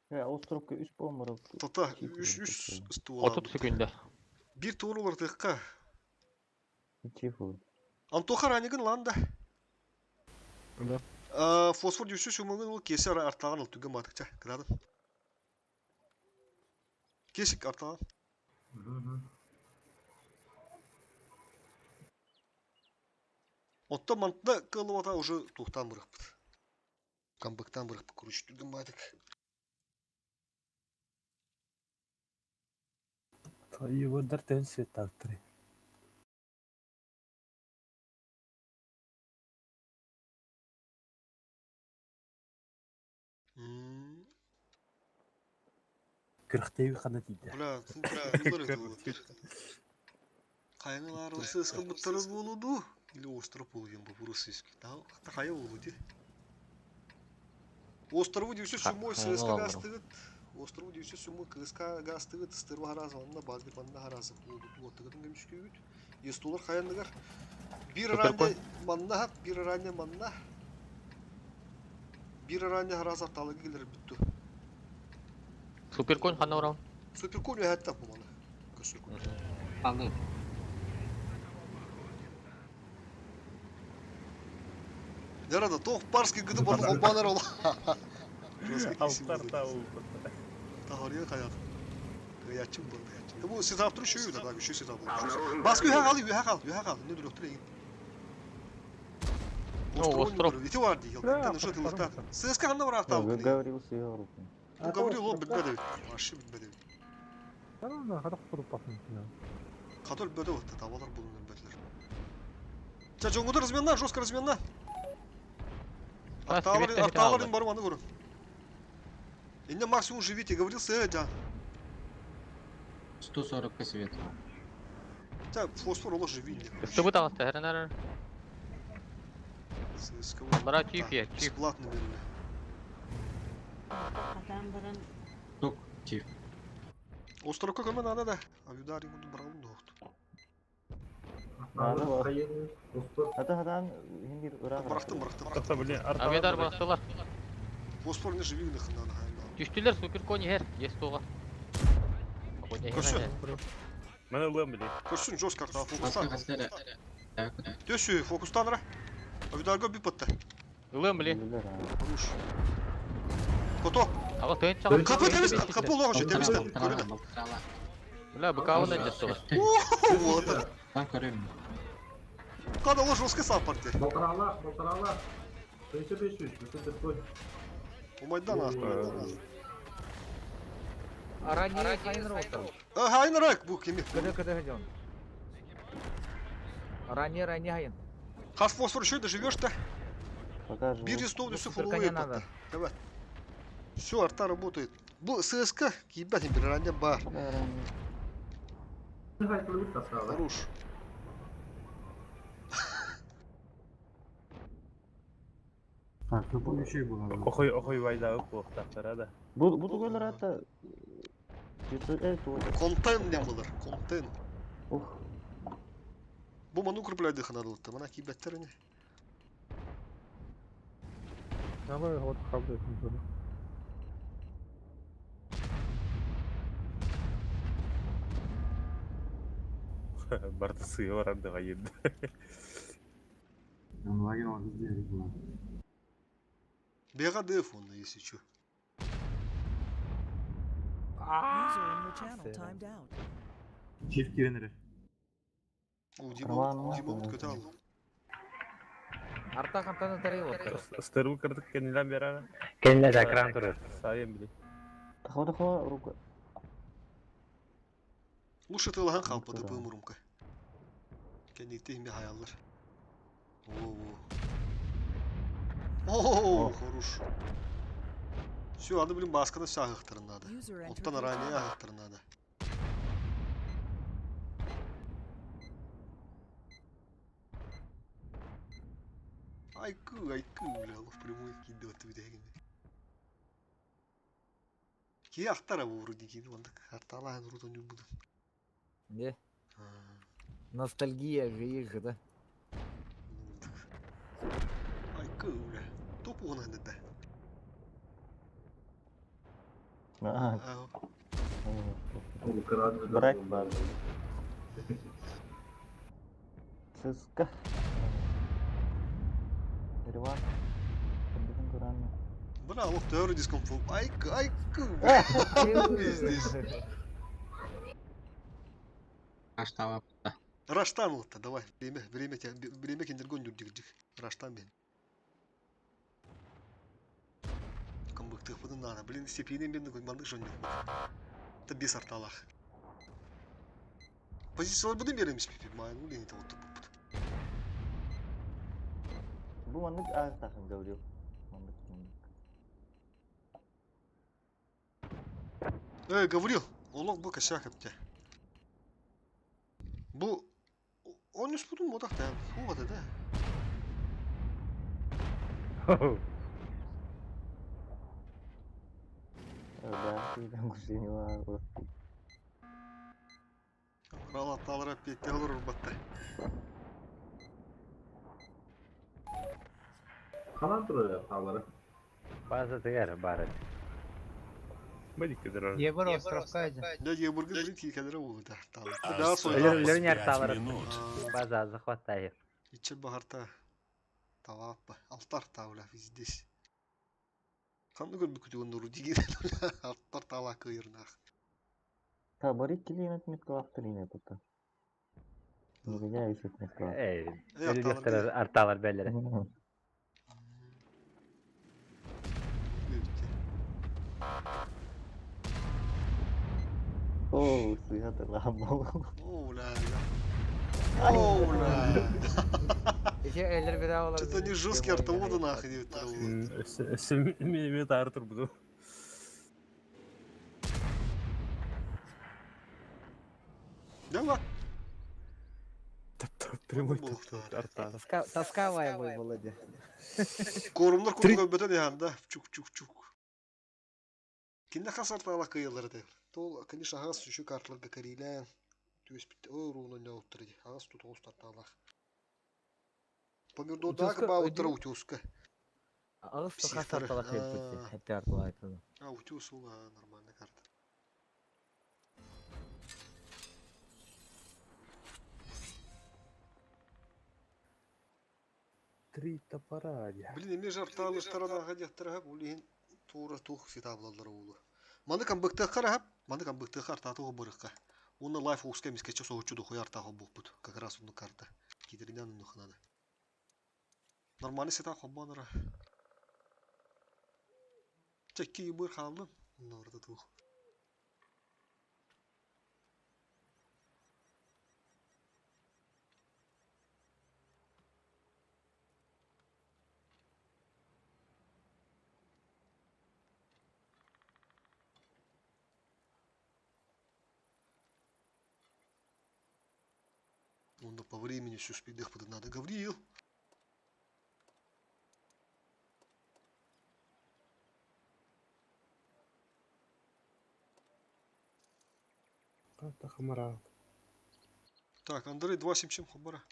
Я островка 3 бомба. Тота, үш үш ствола. 30 секунда. Бир туурулар тыкка. Чифу. Антоха ранигин ланда. Да. Фосфор дүйсү сүмөгүн ол кесе артаган ол түгөн батыкча. Кырадын. Кесик артаган. Отто мантда кылып уже тухтан бырыкпыт. Камбыктан бырыкпыт, короче, түгөн батык. Йогондар төн свет тактыры. Кырктеби кана тийди. Бля, бля, Кайнылар сыскы буттары болуду. Или остров болуген бу русский. Да, хая болуду. Острову дүйсө сүмой ССК гастыгыт. Острову дүйсө сүмой КСК гастыгыт. Стырва харазы, онда базгыр манда харазы. Болуду оттыгытын көмүшкөгүт. Естолар хаяндыгар. Бир ранне манна, бир ранне манна. Бир ранне харазы арталыгы келер бүттү. Суперконь хана урал. Суперконь хатта бу мана. Көсөр күн. Алды. Ярада, тоқ парский гыды барды холбанар ол. Алтар тау. Тахария хаят. Ячым был, ячым. Бу сетап тур шүү да, шүү сетап был. Баскы юха кал, юха кал, юха кал. Не дурак тур Остров. Ити бар ди. Тен шу тылыкта. ССК ханда бар артау. Говорил с ее руку. Бу говорил ол билбеди. Ашы билбеди. Ана хадак куруп бакын. Катол бөдө вот табалар булун бөдлөр. Ча жоңгудар разменна, жестко разменна. Арталар, арталарын бар маны көрүн. Инде максимум живите, говорил сэ, да. 140 свет. Та фосфор оло живи. Ыстыбы тагысты, хәренәр. Бара чиф я, чиф. Бесплатно берили. Тук, чиф. Островка көмө надо да. Авидар ему брал дохт. Надо бар. Ата хатан хин бир ыраах. Бырахтым, бырахтым. Тохто, блин, Авиадар бырахтылар. Фосфор не живи на хана Түстүлэр суперкон иһэр. Есть туға. Көрсө. Мен ылыам, блин. Көрсүн жестко арта фокустан. Төсү фокустан ра. Авидарга би патта. Ылыам, блин. Хорош. Кото. Ага, тыын чаҕын. Капы темиз, капы олоҕу темизтен. Көрүнэ. Бля, быкауын әдет туға. Вот. Там көрөм. Када ол жестко сап партия. Балтыралар, балтыралар. 1500, супер конь. Умайдан а. Ранее хайын роттар. Хайын рак бу кими. Кыды кыды хаден. Ранее ранее хайын. Хас фосфор еще доживешь-то? Пока живу. Бир листов все Супер фуловые коня надо. Давай. Все, арта работает. Бу ССК, ебать, не ранее бар. Хорош. Так, ну помещи было. Охой, охой вайда куохтахтара да. Бу бу тугайлар ата. Контент не булар, контент. Ух. Бу ману укрепляйды ханады лытты. Мана кибеттер не. Давай вот хабы. Барты сыйы барандыга енді. Бега деф он, если чё. User in your channel timed out. Чиф киренере. О, Дима, Дима вот катал. Арта хантаны тарый оттар. Ыстырыл кырдык кенилен берара. Кенилер экран турur. Сайын били. Тахо тахо рука. Лучше ты лаган халпады бу мурумка. Кенникте хими хаяллар. О, о. О, хорош. Все, аны блин басканы сагыктырын надо. User entered Оттан your ранее channel. агыктырын надо. Айку, айку, бля, в прямой кидет видегин. Ки ахтара бу вроде ки, онда арталаан рутон буду. Не. Ностальгия же да. Айку, бля. Топ он да. Аа. Брак бар. ЦСКА. Ереван. Кандыгын Куранна. Бра, лох теория дискомфорт. Айку, айку, бля. Пиздец. Аштала. Раштан лотта, давай. Время, время тебя, время киндергон дюрдик. Раштан бен. Камбык тых надо. Блин, степени бен мандык жон Это без арталах. Позициялар буду береміз пипи, майн, блин, это вот тут. Бу маннык аар тахын Гаврил. Маннык маннык. Эй, Гаврил, олох бу косяк эпте. Бу он не спутун модах та. Вот это. Да, ты там кушенила. Рала талра петте олор урбатта. Ханан турар талары. База тыгар бары. Бадик кедер. Ебір островка иди. Да, Ебургы блин кикелere oldu da. Да, Осталось Өлөр пять арталары. минут. База захватайы. İçe baharta. Талаппа. Алтар таула здесь. Ханны көр бүкүтүгөн нуру дигер. Алтар тала кыйырнах. Та барик килиmet меткалахтыр ине тута. Нигея исет меткалах. Эй, өлөр арталар бәлләре. О, сыйхат ламбо. О, ля, ля. О, ля. Еще эллер беда олар. Что-то они жесткие артоводы нахуй идут. Миллиметр Артур буду. Давай. Прямой арта. Тоска, тосковая мой Володя. Корумдар курдуга бөтөн яханда. Чук чук чук. Кинде хас артала кыйылар де. Тол, конечно, хас еще картларга карилен. Түөспүт о руна ойнообуттар ди. Аҕыс тутугус тартаалаах. Помидордаах Утюзка баабыттара өйдүү- утюзка. Аҕыс саха Психтары. сартала кыайбыт А, хэтте артылайтын. А, утюз ол а, нормальная карта. Три топора. Блин, эми жартаалыштаран аха диэхтэрэ хап, ол иһин туура туох сита булаллара уулу. Маны камбыктыахха хап, маны камбыктыахха артаатыга барыахха. Уонна лайф уска эмискэччи соһуччу дохуя артааха буолбут. Как раз оннук карта. Кииринэн оннук надо. Нормальный сета холбоонора. Чэкки быр хааллын. Норда туох. Онно по времени все успеть надо. Гавриил. Карта хамара. Так, Андрей 2.7 хабара.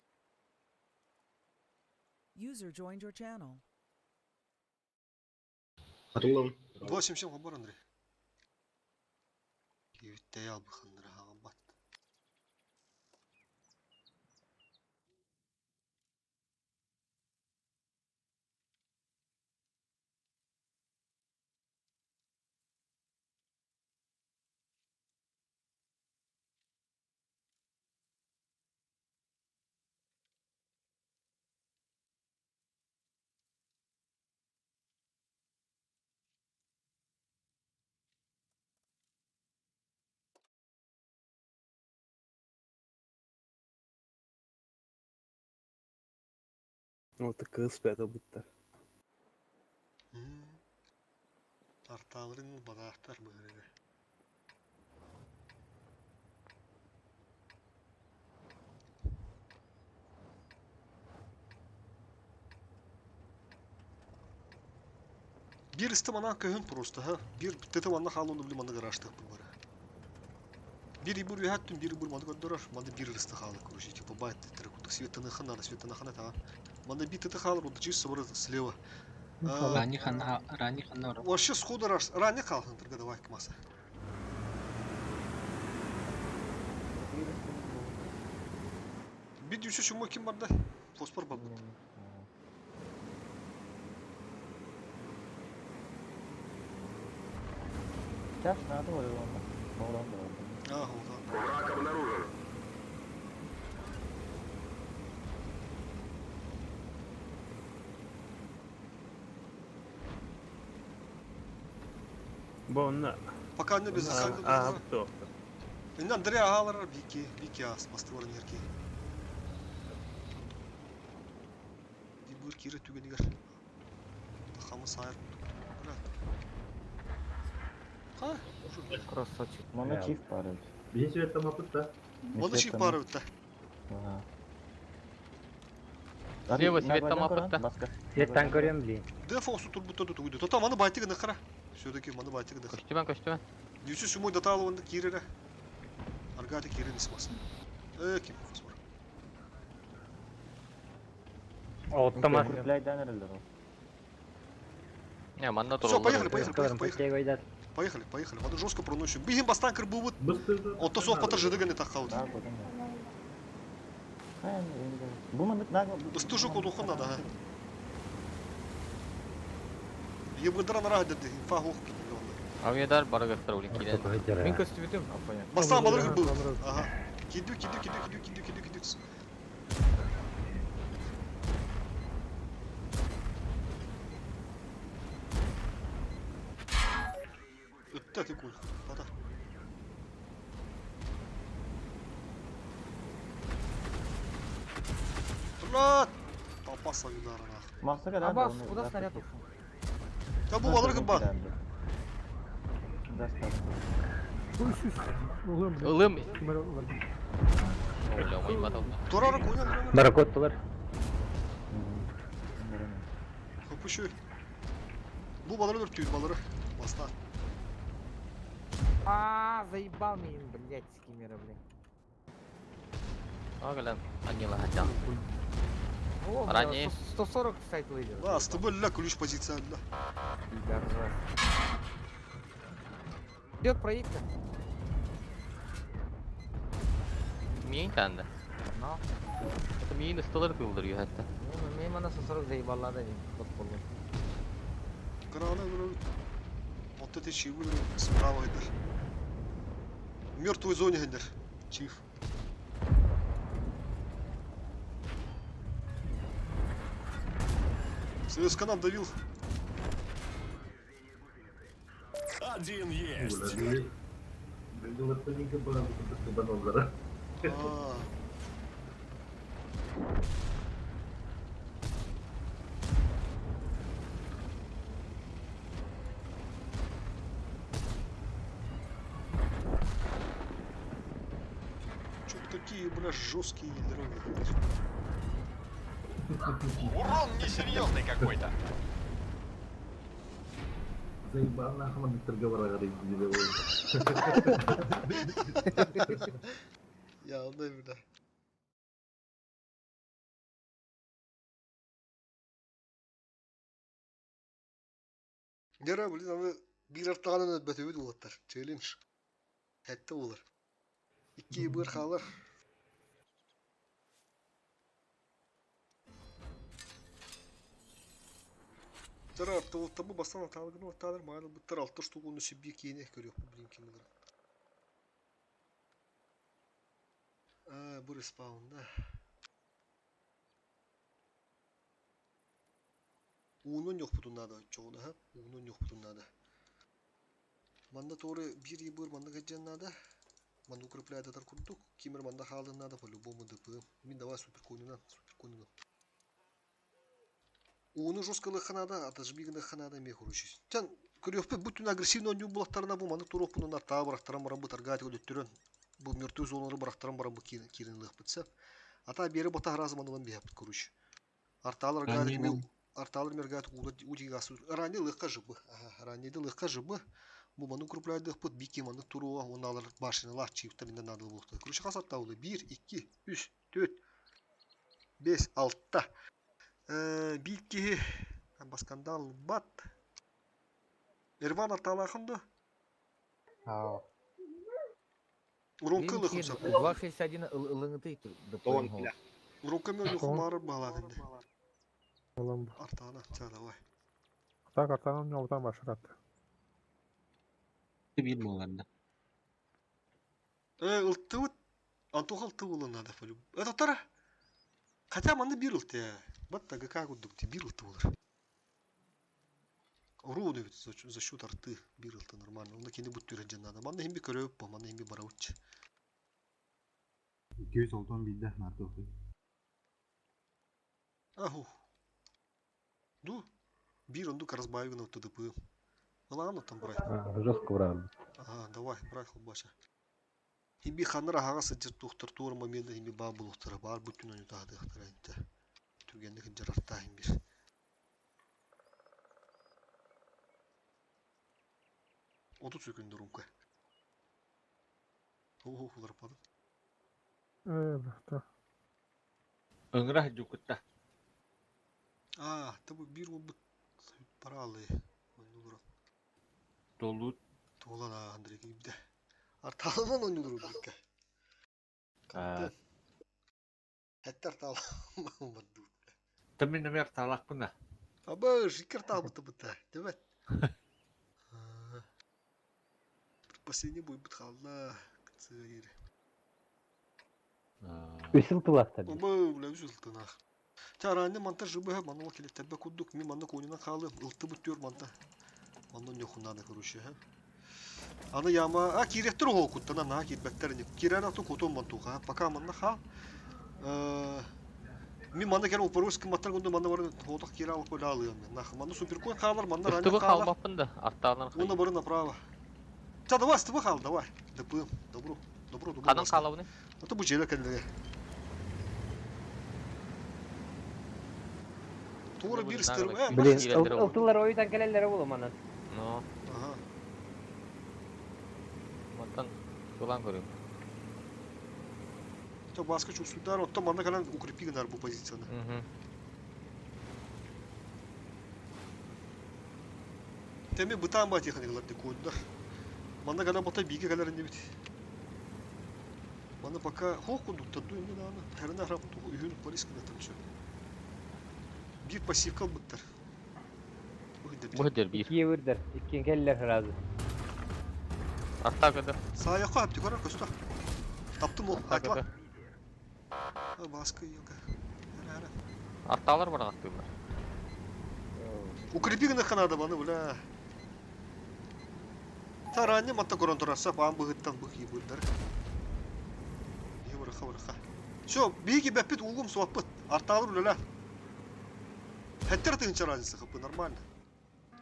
User joined your channel. Арылам. 2.7 хабар, Андрей. Киевитте албыхандыра хагабат. Вот кыз бәді бұттар. Арталарын банахтар быһыры. Bir istemana köhün просто, ha. Bir тete манна халуну били манна гаражтык бу бара. Bir ibur яхаттын bir ibur манна көдөрөр, манна bir ысты халы, короче, типа байт тер кутук светаны хана, светаны хана та. Манна бит тete халы, вот чисто бара слева. А, Рани ханна, рани ханна ора. Вообще сходу раш, ранее халхан торга давай масса. Bir düşü şu kim barda? Fosfor бар. Чаш надо var onda. Oradan da var. А, вот. Враг обнаружен. Бу онно Пока не без А, то. Инна Андреа агалар бики, бики ас бастылар нерки. Дибур кире түгенигер. Хамы сайыр. Ха? Красавчик. Мана чиф бар эбит. Биһи свет тамапыт да. Оны чиф бар эбит да. Ага. Слева свет тамапытта. Баска. Светтан көрем, блин. Дефолсу турбутта тут уйду. Тота маны байтыгы нахара. Все-таки маны байтыгы нахара. Көстүмэн, көстүмэн. Дүйсү сумой даталуында кирере. Аргаты кирен исмас. Э, ким фосфор. Оттамас. Укрепляйдан эрелер ол. Не, манна Все, туруллар. поехали, поехали, поехали, поехали. Поехали. Поехали, поехали. Маны жестко проносим. Бигин бастан кыр бубут. Отто соқ патыр жыдыгын так хаут. Да, потом. Бу мандык нага. Быстужу кодухун надо, ха. Ебыдыран ара деди. Инфа хух Авиадар барыгаттар улин киирэн. Мин көстүбүтүм, аппаня. Бастан балыр кыр бубут. Ага. Киду, киду, киду, киду, киду, киду, киду. Үтті ти кул. Бата. Блядь! Попаса удара нах. Мақсага да. Абас, куда снаряд ушел? Да бу балыр кыр ба. Ылым. Бля, мой батал. Турара коня. Баракоттылар. Хопушу. Бу балыры өртүйін балыры. Баста. А, заебал меня, блядь, скиммера, блядь. Кэлэн анньыалаһа О, у меня Ранее. 140 сайт выйдет. Да, с тобой ля ключ позиция ля. Идет проекта. Миин тәнді. Но. Это миин ыстылар кылдыр hatta. Мен мана 140 заебаллады дейм. Бот болду. Крана говорю. Вот это чивы справа идер. В мертвой зоне идер. Чиф. ССК нам давил. Один есть. А. Чё такие, бля, жесткие дороги? Урон несерьезный какой-то. Заебал нахуй торговала Я ондай бля. Гера, блин, аны бир артағанын өтбәтөбүт болаттар. Челлендж. Хәтті болар. Икки бір қалар. Тара артылыттабы бастан аталгын атталар майлы буттар алты штук оны себе кейіне көрөк блин ким булар. А, бу респаун, да. Уунун yok бутун надо чоғуна, ха? Уунун yok бутун надо. Манда торы бир ебыр манда гаджан надо. Манда укрепляет атар курдук. Кимер манда халын надо по-любому ДП. Мин давай супер конюнан, супер конюнан. Уну жестко лыханада, атажбигна ханада ме короче. Тян көрөкпе бүтүн агрессивно ойнуу булаттарына бу маны турук буну нарта барактаран баран бу таргат өтүрөн. Бу мертвый зоналары барактаран баран бу кирин лых битсе. Ата бери бота разы манылан бияп короче. Арталар гад мил арталар мергат уди гасу. Рани лыхка жыбы. Ага, ранниди лыхка жыбы. Бу маны укрепляет пут бики маны туруа, он алар башына лах чиптер инде надо булды. Короче хасатта улы 1 2 3 4 5 6. Бики баскандал бат. Эрван арталахынды. Ау. Урункы лыхым сап. 261 ылыңыты ДПМ. Урункы мен хумары балад инде. Оламбы. Артана, ча давай. Так, артанам не отан башырат. Бир боларда. Ылтыбыт. Антоха ылтыбы надо полюб. Это тара. Хотя маны бир ылты. Бат так как вот дукти бир ылты болар. Руны ведь за счет арты бир ылты нормально. Онда кенде бут түрен надо. Манда химби көрөп, по манда химби барауччы. 200 билде мартохи. Аху. Ду. Бир онду каразбаевна ТДП. Ладно там брать. Жестко брал. Ага, давай, брать хлобача. Химби ханнара хага сыджыр тухтар тур момента химби ба булуктара бар бүтүн ойну тахады хтара инте. Түргенде жарарта химбир. Оту сөкүндө румка. Ого, улар падым. Э, да. Ыҥыра дьукутта. А, табы бир ол паралы. Ойнулура. Толут. Туолана Андрей кибде. Арталыман ойнулура бикке. Хәттер арталыман барду. Тымын номер талакпына. Аба, жикер табы табыта. Дебет. Последний бой бит халла. Кцыгыр. Үсіл тылақтар. Оба, бля, үзүлтү нах. Та манта жыбы манол келет тәбе кудук ми манна конина халы ылты буттер манта. Манна нехунада короче, ха. Аны яма, а киректер хол куттана на кирбеттер не. Кирена ту кутон мантуха. Пока манна ха. Ми манна кер упорус маттар гунду манна бар хотак кира алып кола алыям. Нах, манна суперкон халар, манна рани Ыстыбы халар. қалмаппын да, арттағынан Уна бары направо. Та давай, стыбы хал, давай. ДП, добро, добро, добро. Қанын қалауны? Это бу желе кәллеге. Тура бир стырм, э, Блин, ылтылар ойдан келелер болу манан. Ну. Ага. Мантан кылан көрөм. Чэ, Баска чувствуйдар, оттон манна кэлэн укрепи гынар бу позицияны. Тэми бытаан ба техникалар декоддар. Манна кэлэн бота биигэ кэлэр иннибит. Манна пока хоох курдуктар ду инни даҕаны. Хэринэ харах тугу үһүн полис гынатым все. Биир пассивка ылбыттар. Бу дер биир. Иккиye бирдер. Иккиэн келлер сразу. Атака да. Саайахха апти көрөр көстө. Таптым ол. Атака Айтла. да. Баска елка. Ара ара. Аттаалар бараҕаттыыллар. Укрепи гына надо баны бля. Таранне матта көрөн турарса паан быһыттан бых ебырдар. Ебырха бырха. Все, биги бэппит угум суаппыт. Артаалар үлэлэ. Хеттер тыынча разница хапы нормально.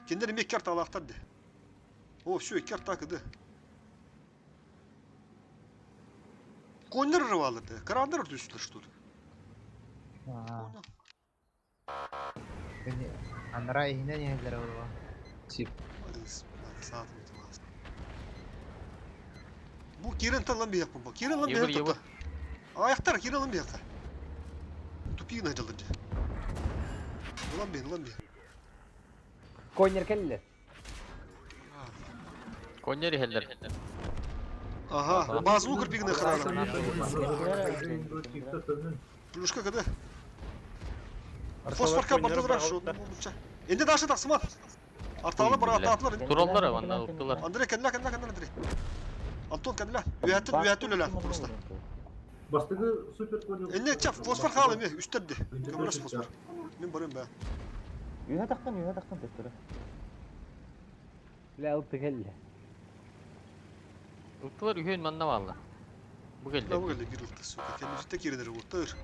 Киндер эме икки артаалаахтар де. О, все, икки артаа кыды. Коннер рывалар де. Карандар түстүлөр что ли? Понял. Анара иһинен иһэллэр буолуо. Бу Кирен талан бияк бу. Кирен лан Ебыр бияк ебыр. тута. Аяктар Кирен лан бияк. Тупигин айдалыр. Лан бияк, лан бияк. Коннер келлер. Коннер иһэллэр. Ага, базу укрепигин храна. Плюшка кыды. Фосфорка бардылар шу. Энди дашы тақсыма. Арталы бар ататлар. Тураллар манна ыттылар. Андрей кәнлә кәнлә кәнлә Андрей. Антон кәнлә. Үәтүл үәтүл әле просто. Бастыгы супер коню. Энди чап фосфор халы ме үстәдде. Көмрәс фосфор. Мин барым бә. Үһә тахтан, үһә тахтан төттөрө. Бля алты келлер. Ыттылар үһүн манна баалла. Бу келди. Бу келди бир ылты сука. Кәнлә җитә киренер уттыр.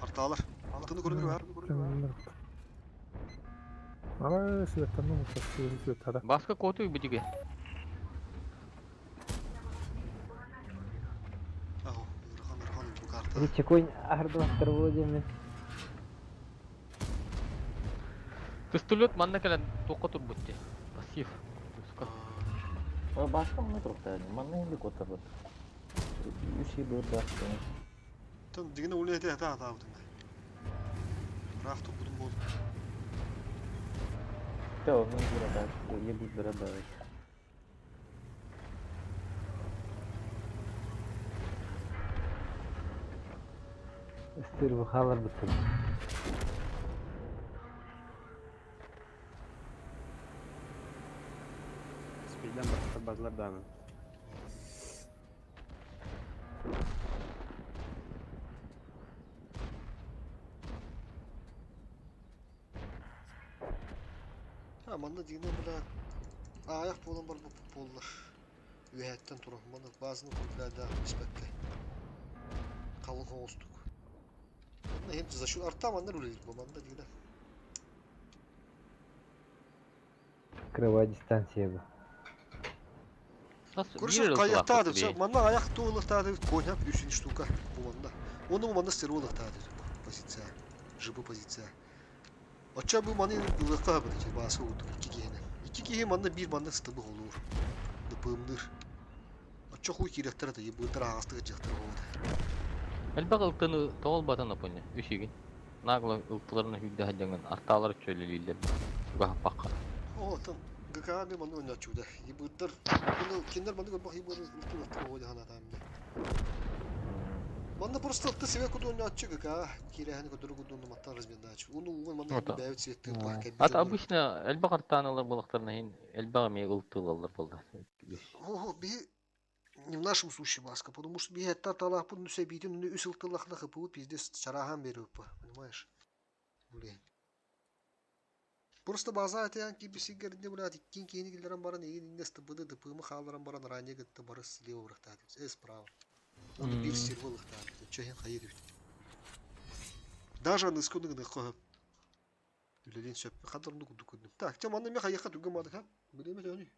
Арталар. Алтыны күренер бар. Ана светтан светтада. Баска коту битиге. Ау, Ирхан Ирхан бу карта. Ричи конь ардыластыр болу демен. Пистолет манна кэлэн туққа турбутти. Пассив. Сука. Башка мына турукта, манна инди котор. Үс бир да. Тон дигене уле әтә ата ата бутын. Раф тупудум бол. Те, мен бир да, е бир да. Ыстыр бухалар бутын. Спиден башка базлар даны. Ha, манна дигене бля аяк болан бар бу боллар. Үһәттен туран манна базны күпләрдә испәккә. Калын хоостук. Манна hem за счет арта манна рулит бу манна дигене. Крыва дистанция бу. Көрсө каяктады, манна аяк туылыктады, коньяк үсүн штука бу манна. Оны манна стерволыктады позиция. Жыбы позиция. Оча бу маны ылыкка бу дече басы утур икки киһини. Икки киһи манна бир манна стыбы олур. Дыпымныр. Оча хуй киректер да ебытыр агастыгы жактыр болду. Элбэх ылтыны тоол батан опоне. Үсүгүн. Нагло ылтыларын хүддэ хадьаңын артаалар чөлөлүүллэр. Угаһаппакка. О, там ГК мен маны ойнатчуда. Ебытыр. Буну киндер маны көрбөх ебытыр ылтылыктыр болду хана там. Манна просто ылты себе куду ойнатчы ГК. Кирехани көдөрү куду маттан размендач. Уну угун манна бәйт цветты пах Ат обычно элбэх артааналар булактарына хин элбэх эми ылтылалар болду. О, би не в нашем случае маска, потому что би это талах пун нүсә битен үс ылтылахна хыпы пиздец чарахан берүп, понимаешь? Блин. Просто база атян ки бисигер не блядь, иккин кейни киллерен баран егин иннес тбд дпм халаран баран ранее гытты бары слева врахтады, э справа. Он бир серволыхтады, чехен хайыр бит. Даже аны сконы гына хо. Үлелен сөп, хадыр ну куду куду. Так, тем аны меха яха тугы мады ха. Билеме төни.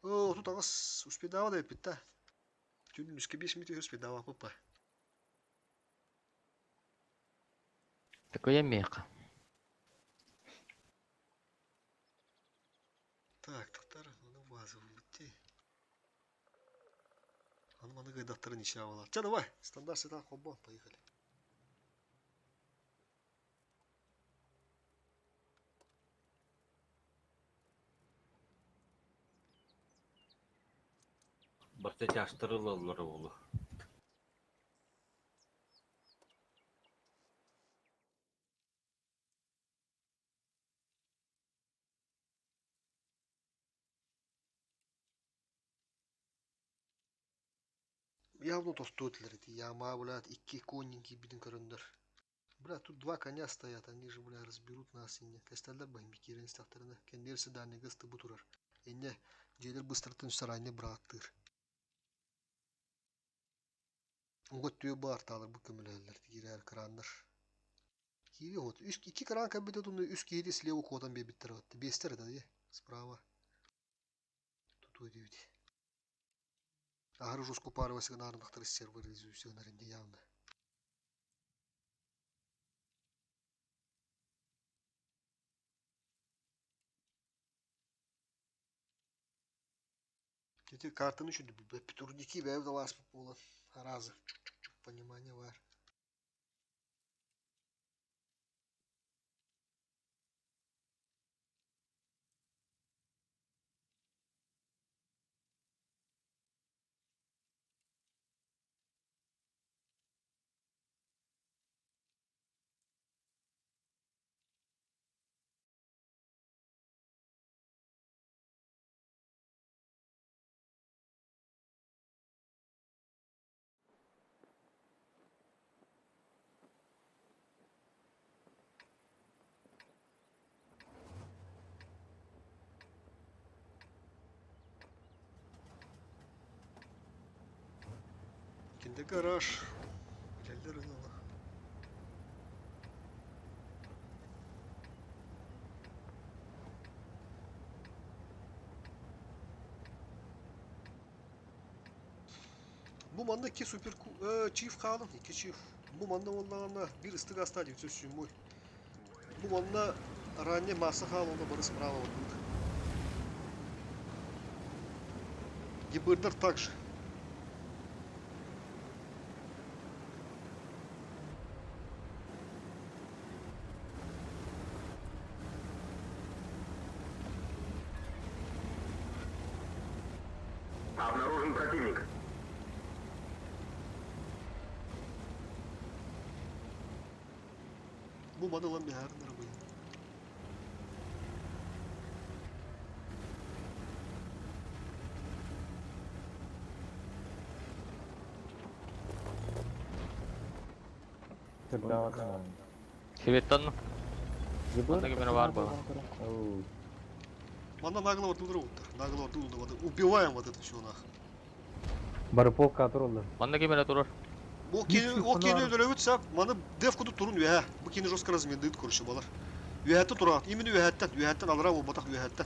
О, тут агас успедава да питта. Тюн үске 5 минут успедава папа. Такое меха. Так, татар, аны базы битти. Аны маны кыйдаттарын ишавалар. Ча давай, стандарт сета хоббо, поехали. Барта чаастары ылаллар оҕолор. Явно тостуо этилэр ити. Яма, блядь, икки конненький киирбитин көрөннөр. Бля, тут два коня стоят, они же, бля, разберут нас инне. Кэстэллэр баһын киирэн истэхтэринэ, кэнниэр свиданиега ыстыбы турар. Инне, дьиэлэр быстартан саранньа бырааттыыр. Уга түө баар тааларбыт көмөлөһөллөр, киирээр кырааннар. Киири вот, үс, икки кран кэлбитэ туну үс киһити слева куотан биэрбиттэр вот. Биэстэр это дии, справа. Тутуу диэбит. Аһары жестко упарывайся гынаарынахтар сервер резолюционер явно. Ити картаны еще турники бэйэбит алааспыт буолан аразы чук-чук-чук понимание бар. Кинде гараж. Билэллэр ылла. Бу манна икки супер чиф хаалын, икки чиф. Бу манна буоллаҕына биир ыстык астаа 907. Бу манна ранее масса хаалына бары справа отдут. Гибырдар также. Обнаружен противник. Бу маны ылан биһаарыннар быйыл. Сибеттан Манна кемере бар буолла. Манна нагло ордулар уттар. Нагло ордулар. Убиваем вот это все нах. Бары полка туруллар. Манна кемере турар. Ол кини ол кини өлөрөбүт сап, маны деф кудук турун үөһэ. Бу кини жестко размендыт короче балар. Үөһэттэн тураат, именно үөһэттэн, үөһэттэн алара буолбатах үөһэттэн.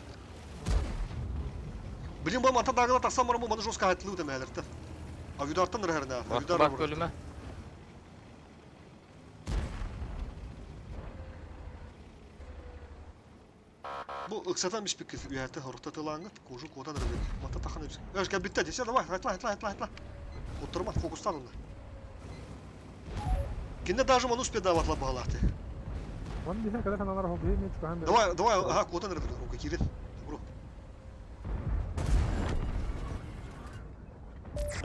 Блин, бу мантан дагыла тахсан баран бу маны жестко хайтылыы тэмээлэртэн. Авидартан ырыһарына, авидар Бар көлүмэ. Бу ыксатан биспиккит үөһэттэн хорукта тылааҥҥыт, кожу куотан ырыгыт. Манта тахан эбис. Өш кэлбиттэ, десе давай, хайтла, хайтла, хайтла, хайтла. Оттурма, фокустан онно. Кинне даже ману успедаватла баалаахты. Давай, давай, ага, куотан ырыгыт, рука кирин. Добро.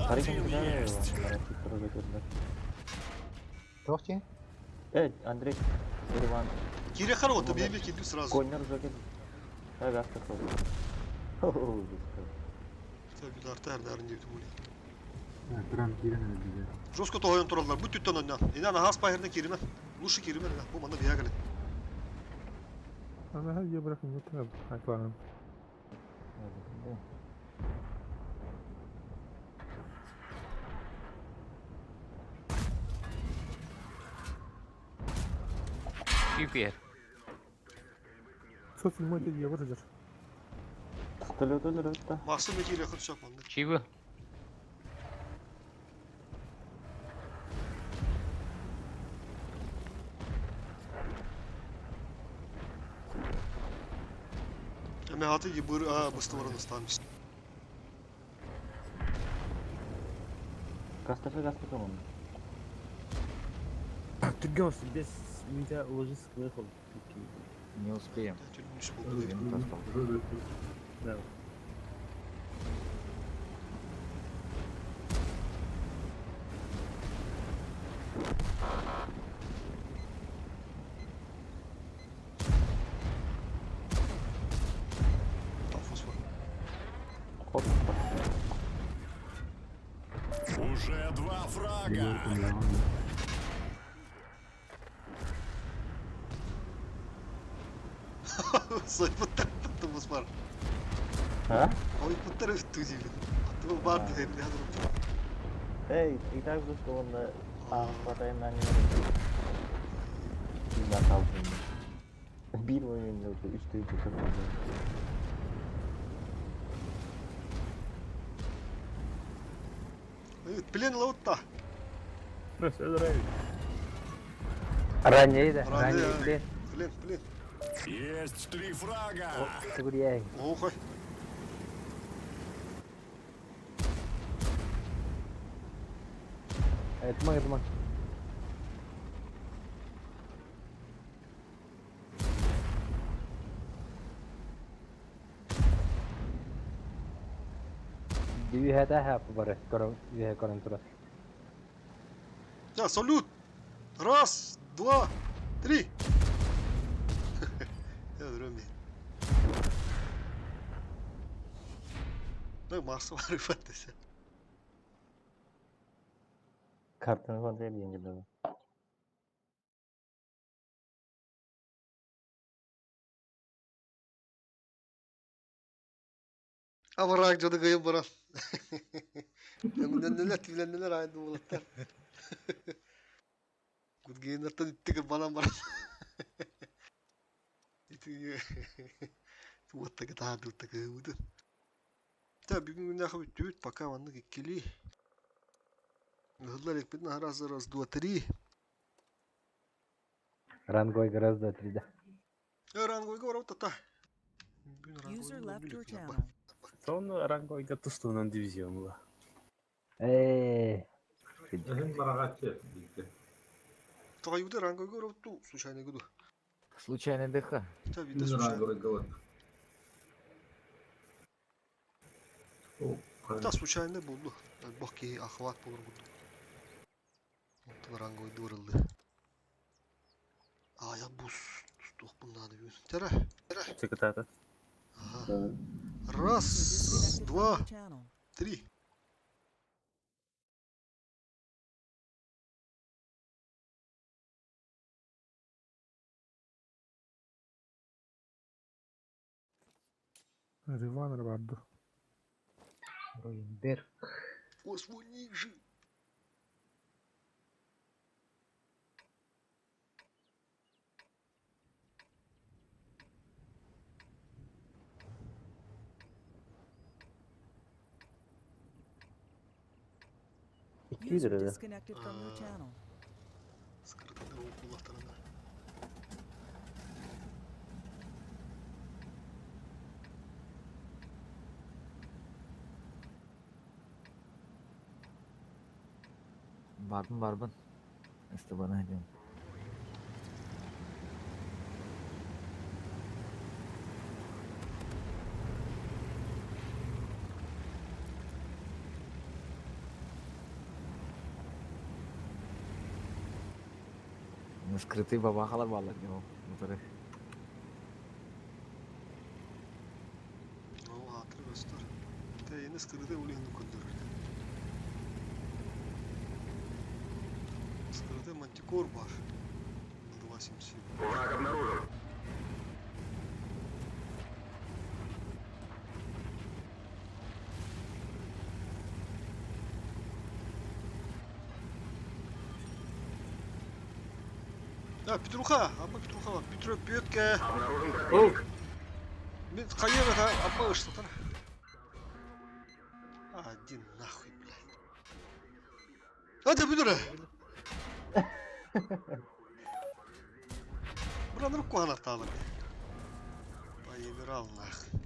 Один есть. Туох дии? Эй, Андрей, Иван. Кире хорош, ты киду сразу. Коннор жогин. Ага, Жестко тоһойон тураллар. Бу түттэн онньоон. Инан аһаас паһырна кииримэн. Лучше кииримэн бу манна биһа кэлин. Кипер. Махсым киире хын сөп манна. Чивы. Эме хаты ебыр а быстыварын ыстамыс. Кастафы кастафы он. Түргөн без меня ложись выехал. Не успеем. Үс болды. Минут осталось. Да. Там фосфор. Хоп. Уже два фрага. Сойбуттар фосфор. А? Ойбуттар өттү деймін. Аттыбы бар деймін. Эй, и так же, что он хватаем на него. Bir oyun oynuyordu. 3'te 3 oldu. Плен лаутта. Ранее, да. Ранее. Ранее, плен. Плен, плен. Есть три фрага. Тугурьяй. Охой. Это мы, это мы. Дүйһәтә хәп бары, көрөн, үйе көрөн тура. Да, салют. Раз, два, три. Я дурым. Да, Марс бар өтесе. Картаны kontrol edeyim Аварак жоды кыйын баран. Нелер тивленнелер айды болаттар. Гудгейнертен иттик банан баран. Туаттага таадыттага уды. Та бүгүн күннәхэ бүттүбүт, пока маннык иккили. Ыһыллар экпитин раз, раз, два, три. Рангой раз, два, три, да. Рангойга барабыт тата. User left your channel. Сон рангойга тустуунан дивизион була. Э. Тоҕайууда рангойга барабыт ту, случайно гуду. Случайный ДХ. Та видно случайно. Та случайно булду. Бак ки охват болор булду. Оттон рангой дурылды. А я бус тустук буннады бүгүн. Тара. Секретарь. Ага. Раз, Disconnected from два, your channel. три. Риван барды. Руинберг. О, свой ниже. 200 User lira. disconnected from your А. channel. Скырытында окуулактарына. Барбын, барбын. СТБ-ны diyorum. Скрытый бабахалар баллар diyorum. Моторы. О, атыр көстөр. Те эне скырыты улихин көндөрөр. Скырыты мантикор бар. 277. Враг обнаружен. Да, Петруха, апа Петруха, Петро Петке. Обнаружен противник. Мен кайера апа ыштатар. Один нахуй, блядь. Hadi müdüre. Buranın kuanaktalı. Поебирал нахуй.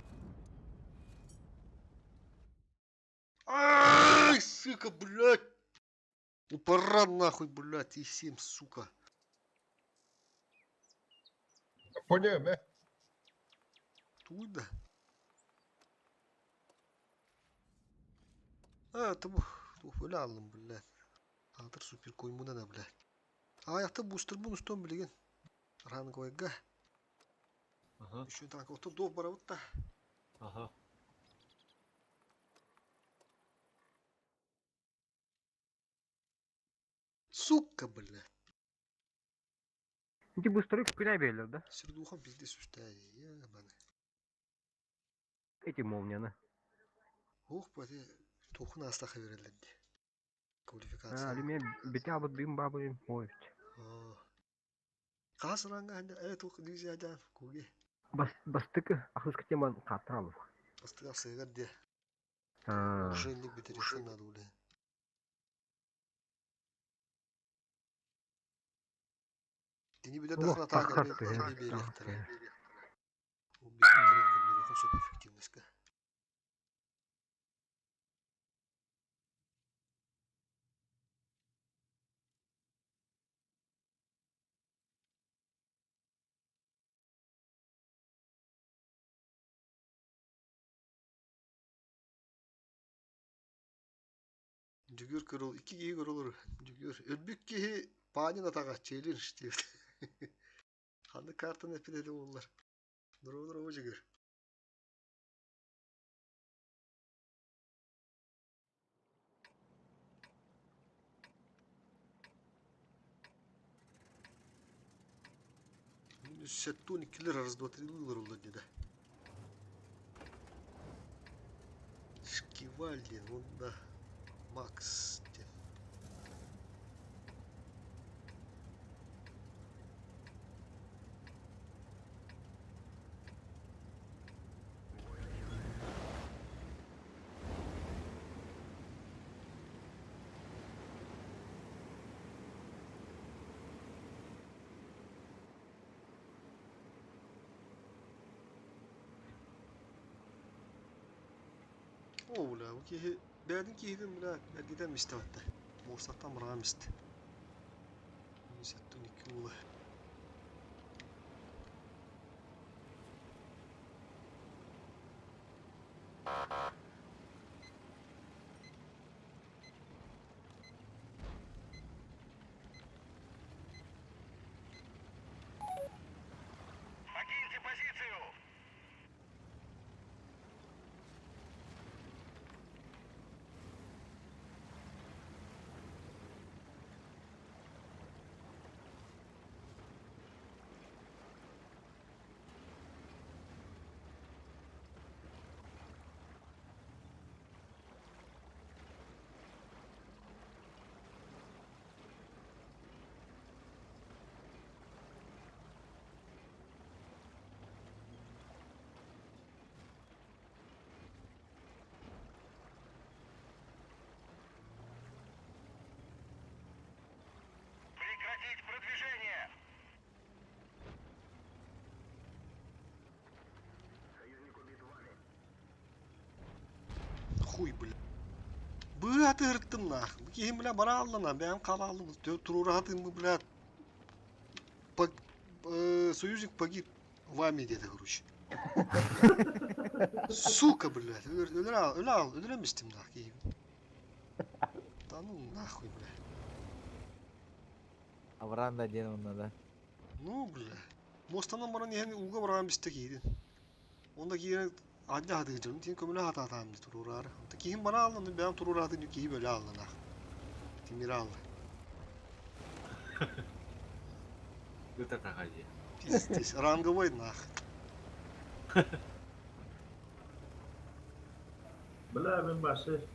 Ай, сука, блядь. Ну пора нахуй, блядь, и 7, сука. Понял, э? Туда. А, ты өлө аллым, блядь. Аатыр супер коймуна да, блядь. Аяқта бустер бун устон билеген. Ранговойга. Ага. Еще так, вот тут дов барабыт та. Ага. Сука, блядь. Ити бустеры күнә берлер да? Сердухам пиздец үстэй. Ебаный. Эти молнияны. Ох, бати тухун астаха берелер ди. Квалификация. А, мен бите абыт дым бабы ой. Хас ранга ханда э тух дивизия жан куге. Бас бастык ахыска теман катралов. Бастыга сыгар ди. Уже не битересен надо уле. Тини билер дахна таага эми берехтер. Эффективность. Жүгүр көрөл, икки киһи көрөлөр. Жүгүр. Өлбүк киһи паанин атаға чейлер иштеп. Ханны картаны эпидели олар. Дұру дұру жүгүр. Сеттун иккилер раз, два, три лылар олар деді. Шкивалдин, онда Макс диэн. О, бля, бу киһи бэйэтин киһитин, бля, эргитэн мистебэтте. Муостаттан быраҕан исти. Сеттун икки уола. Покиньте позицию! Прекратить продвижение! Хуй, бля. Быа тырыттым нах. Киһим, бля, бара аллана, бэйэм хаалалым. Турураатым, бля. Союзник погиб вами где-то, короче. Сука, блядь. Өлөр ал, өлө ал, өлөрөм истим нах киһим. Да ну нахуй, бля. Авранда диэн онно да. Ну, бля. Мостанан баран иһэн ууга баран бистэ киирин. Онда киирэн адьа хатыгы тин көмөлө хатаатаам турураары. Онта киһим бара аллан, бэйэм турураатын киһи бөлө алла нах. Тимир алла. Это проходи. Пиздец, ранговой нах. Бля, мен башы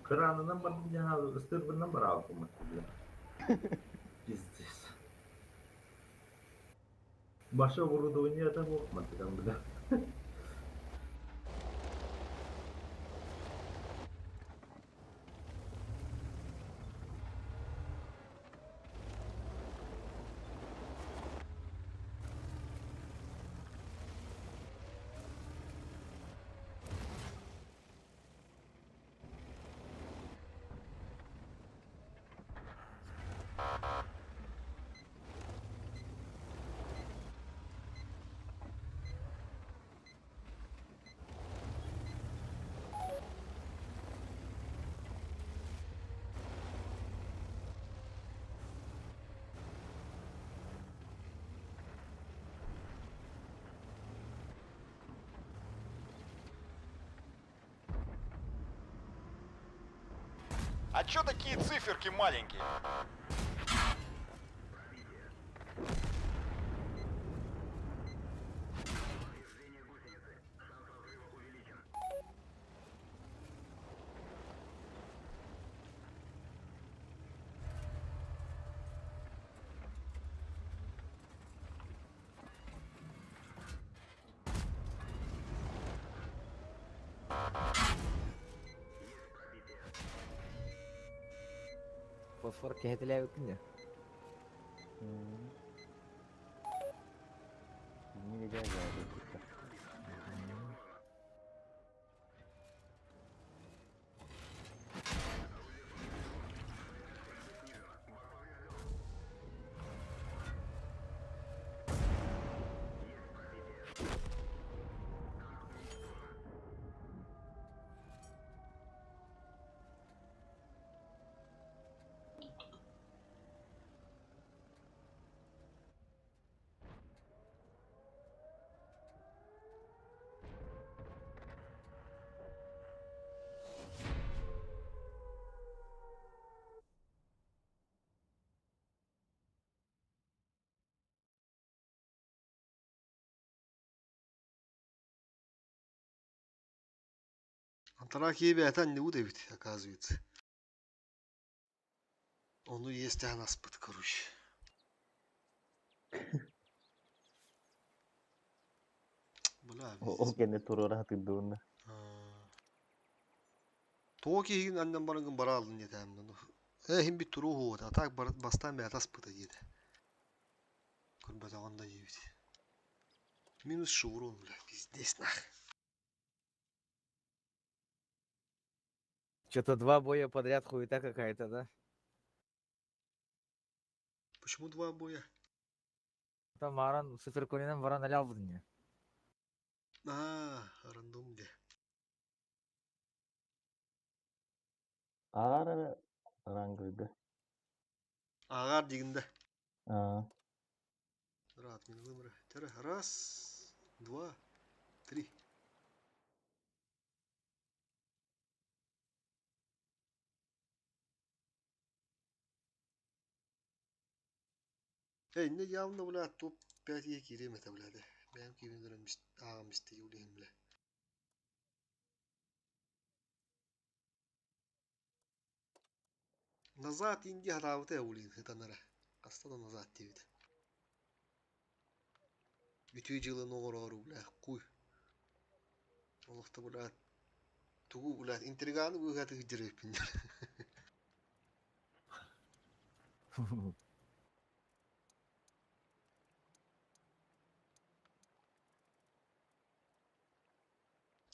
кранынан бардым жаңа ыстырбынан бар алдым бля. Пиздец. Башы оборудование там там, бля. А чё такие циферки маленькие? Фосфор кэһэтилээбиккин дии. Не дядя, Антарахия бэйэтэ анньыбыт эбит, оказывается. Ону иэстээн аспыт, короче. Бля, Ол кэннэ туруора сатыырдыбынна. Тоҕо киһигин анньан бараҥҥын бара алын диэтээмнэ. Ээ иһин бит туруо а так бастаан бэйэтэ аспыта диэтэ. Көрбөтөҕүн да диэбит. Минус шеврон, бля, пиздец нах. Что-то два боя подряд хуета какая-то, да? Почему два боя? Там Маран суперконинен баран эле албыдың я. А, рандом де. Аар рангыга. Ағар дегенде. Аа. Рад, мин вымры. Раз, два, три. Эй, не явно, бля, топ-5 киирем этэ, бля, де. Бэйэм киирэн ааҕам исти улиһин, бля. Назад инди хатаабыта улиһин хытанара. Хаста да назад диэбитэ. Үтүө дьыаланы оҥороору, бля, куй. Олохто, бля, тугу, бля, интриганы быыһааты сылдьар эбиппин.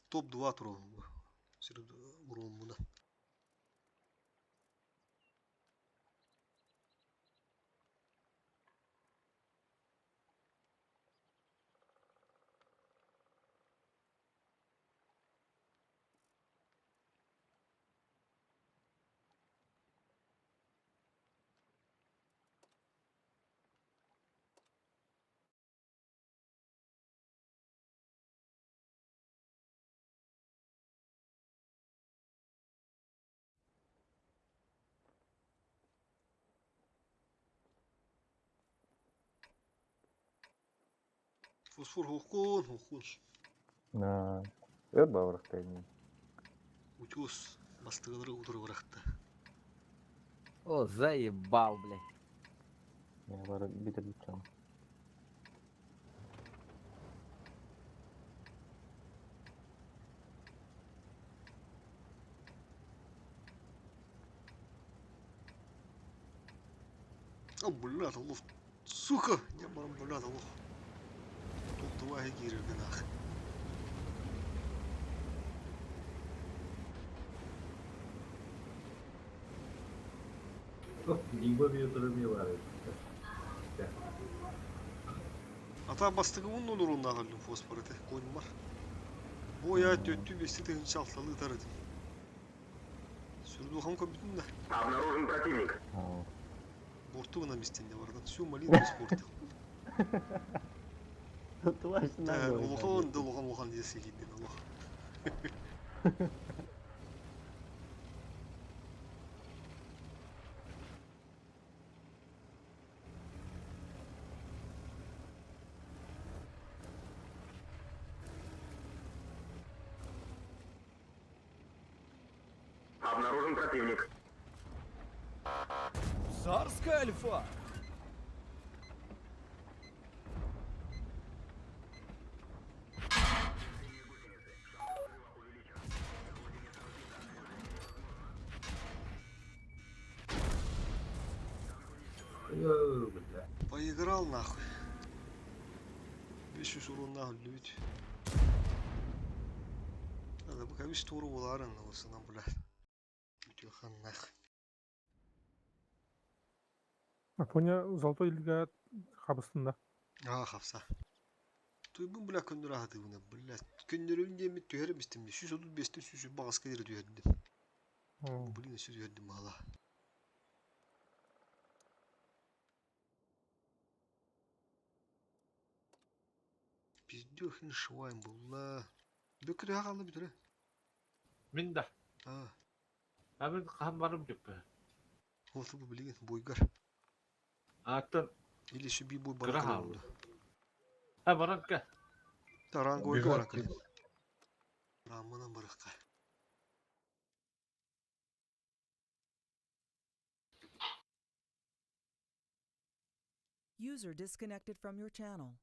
Топ-2 турабын бу. Сир уруоммунан. Фосфор хохкун, хохкун. На. Өр баврахтайын. Утюс бастыгылары утуру бырахта. О, заебал, блядь. Я бары битер бүтчөм. А, блядь, аллах. Сука! Не барам, блядь, аллах. Топ-2 киирэргэ нах. Либо ветрами Ата бастыгы он урунна галлум фосфор эте конь бар. Бу я төттү бести тыгынча алталы тарыдым. Сүрдү хам көбүтүн да. Обнаружен противник. Борту на местенде бардан. Всю малину испортил. Улахан да улахан улахан десе кийдин Аллах. Обнаружен противник. Царская альфа! Поиграл нахуй. 500 урон нахуй любить. Надо пока весь туру уларын на блядь. Утюхан нахуй. Афоня золотой лига хабыстында. А, хапса. Туйбун бля күндүр ахаты буна, блядь. Күндөрүм диэми түһэрим истим. 135-тен 100 бағаска дире түһэрдим. Блин, сүз түһэрдим мала. Пиздёхин швайн булла. Бөкүрө хаалды бүтүрө. Мин да. А, А мин хаһан барым дьүппэ. вот бу билигин бойгар. Аттан Или еще би бой кыра баран хаалды. А баран ка. Таран бойга баран кэлин. Рамманан барыкка. User disconnected from your channel.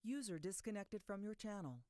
User disconnected from your channel.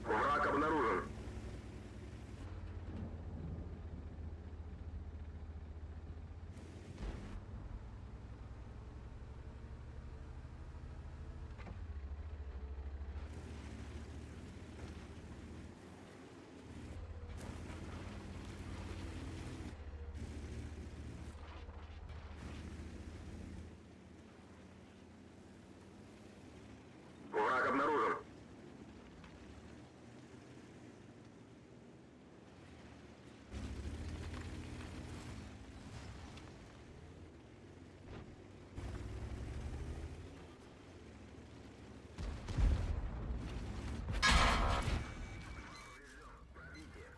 Враг обнаружен.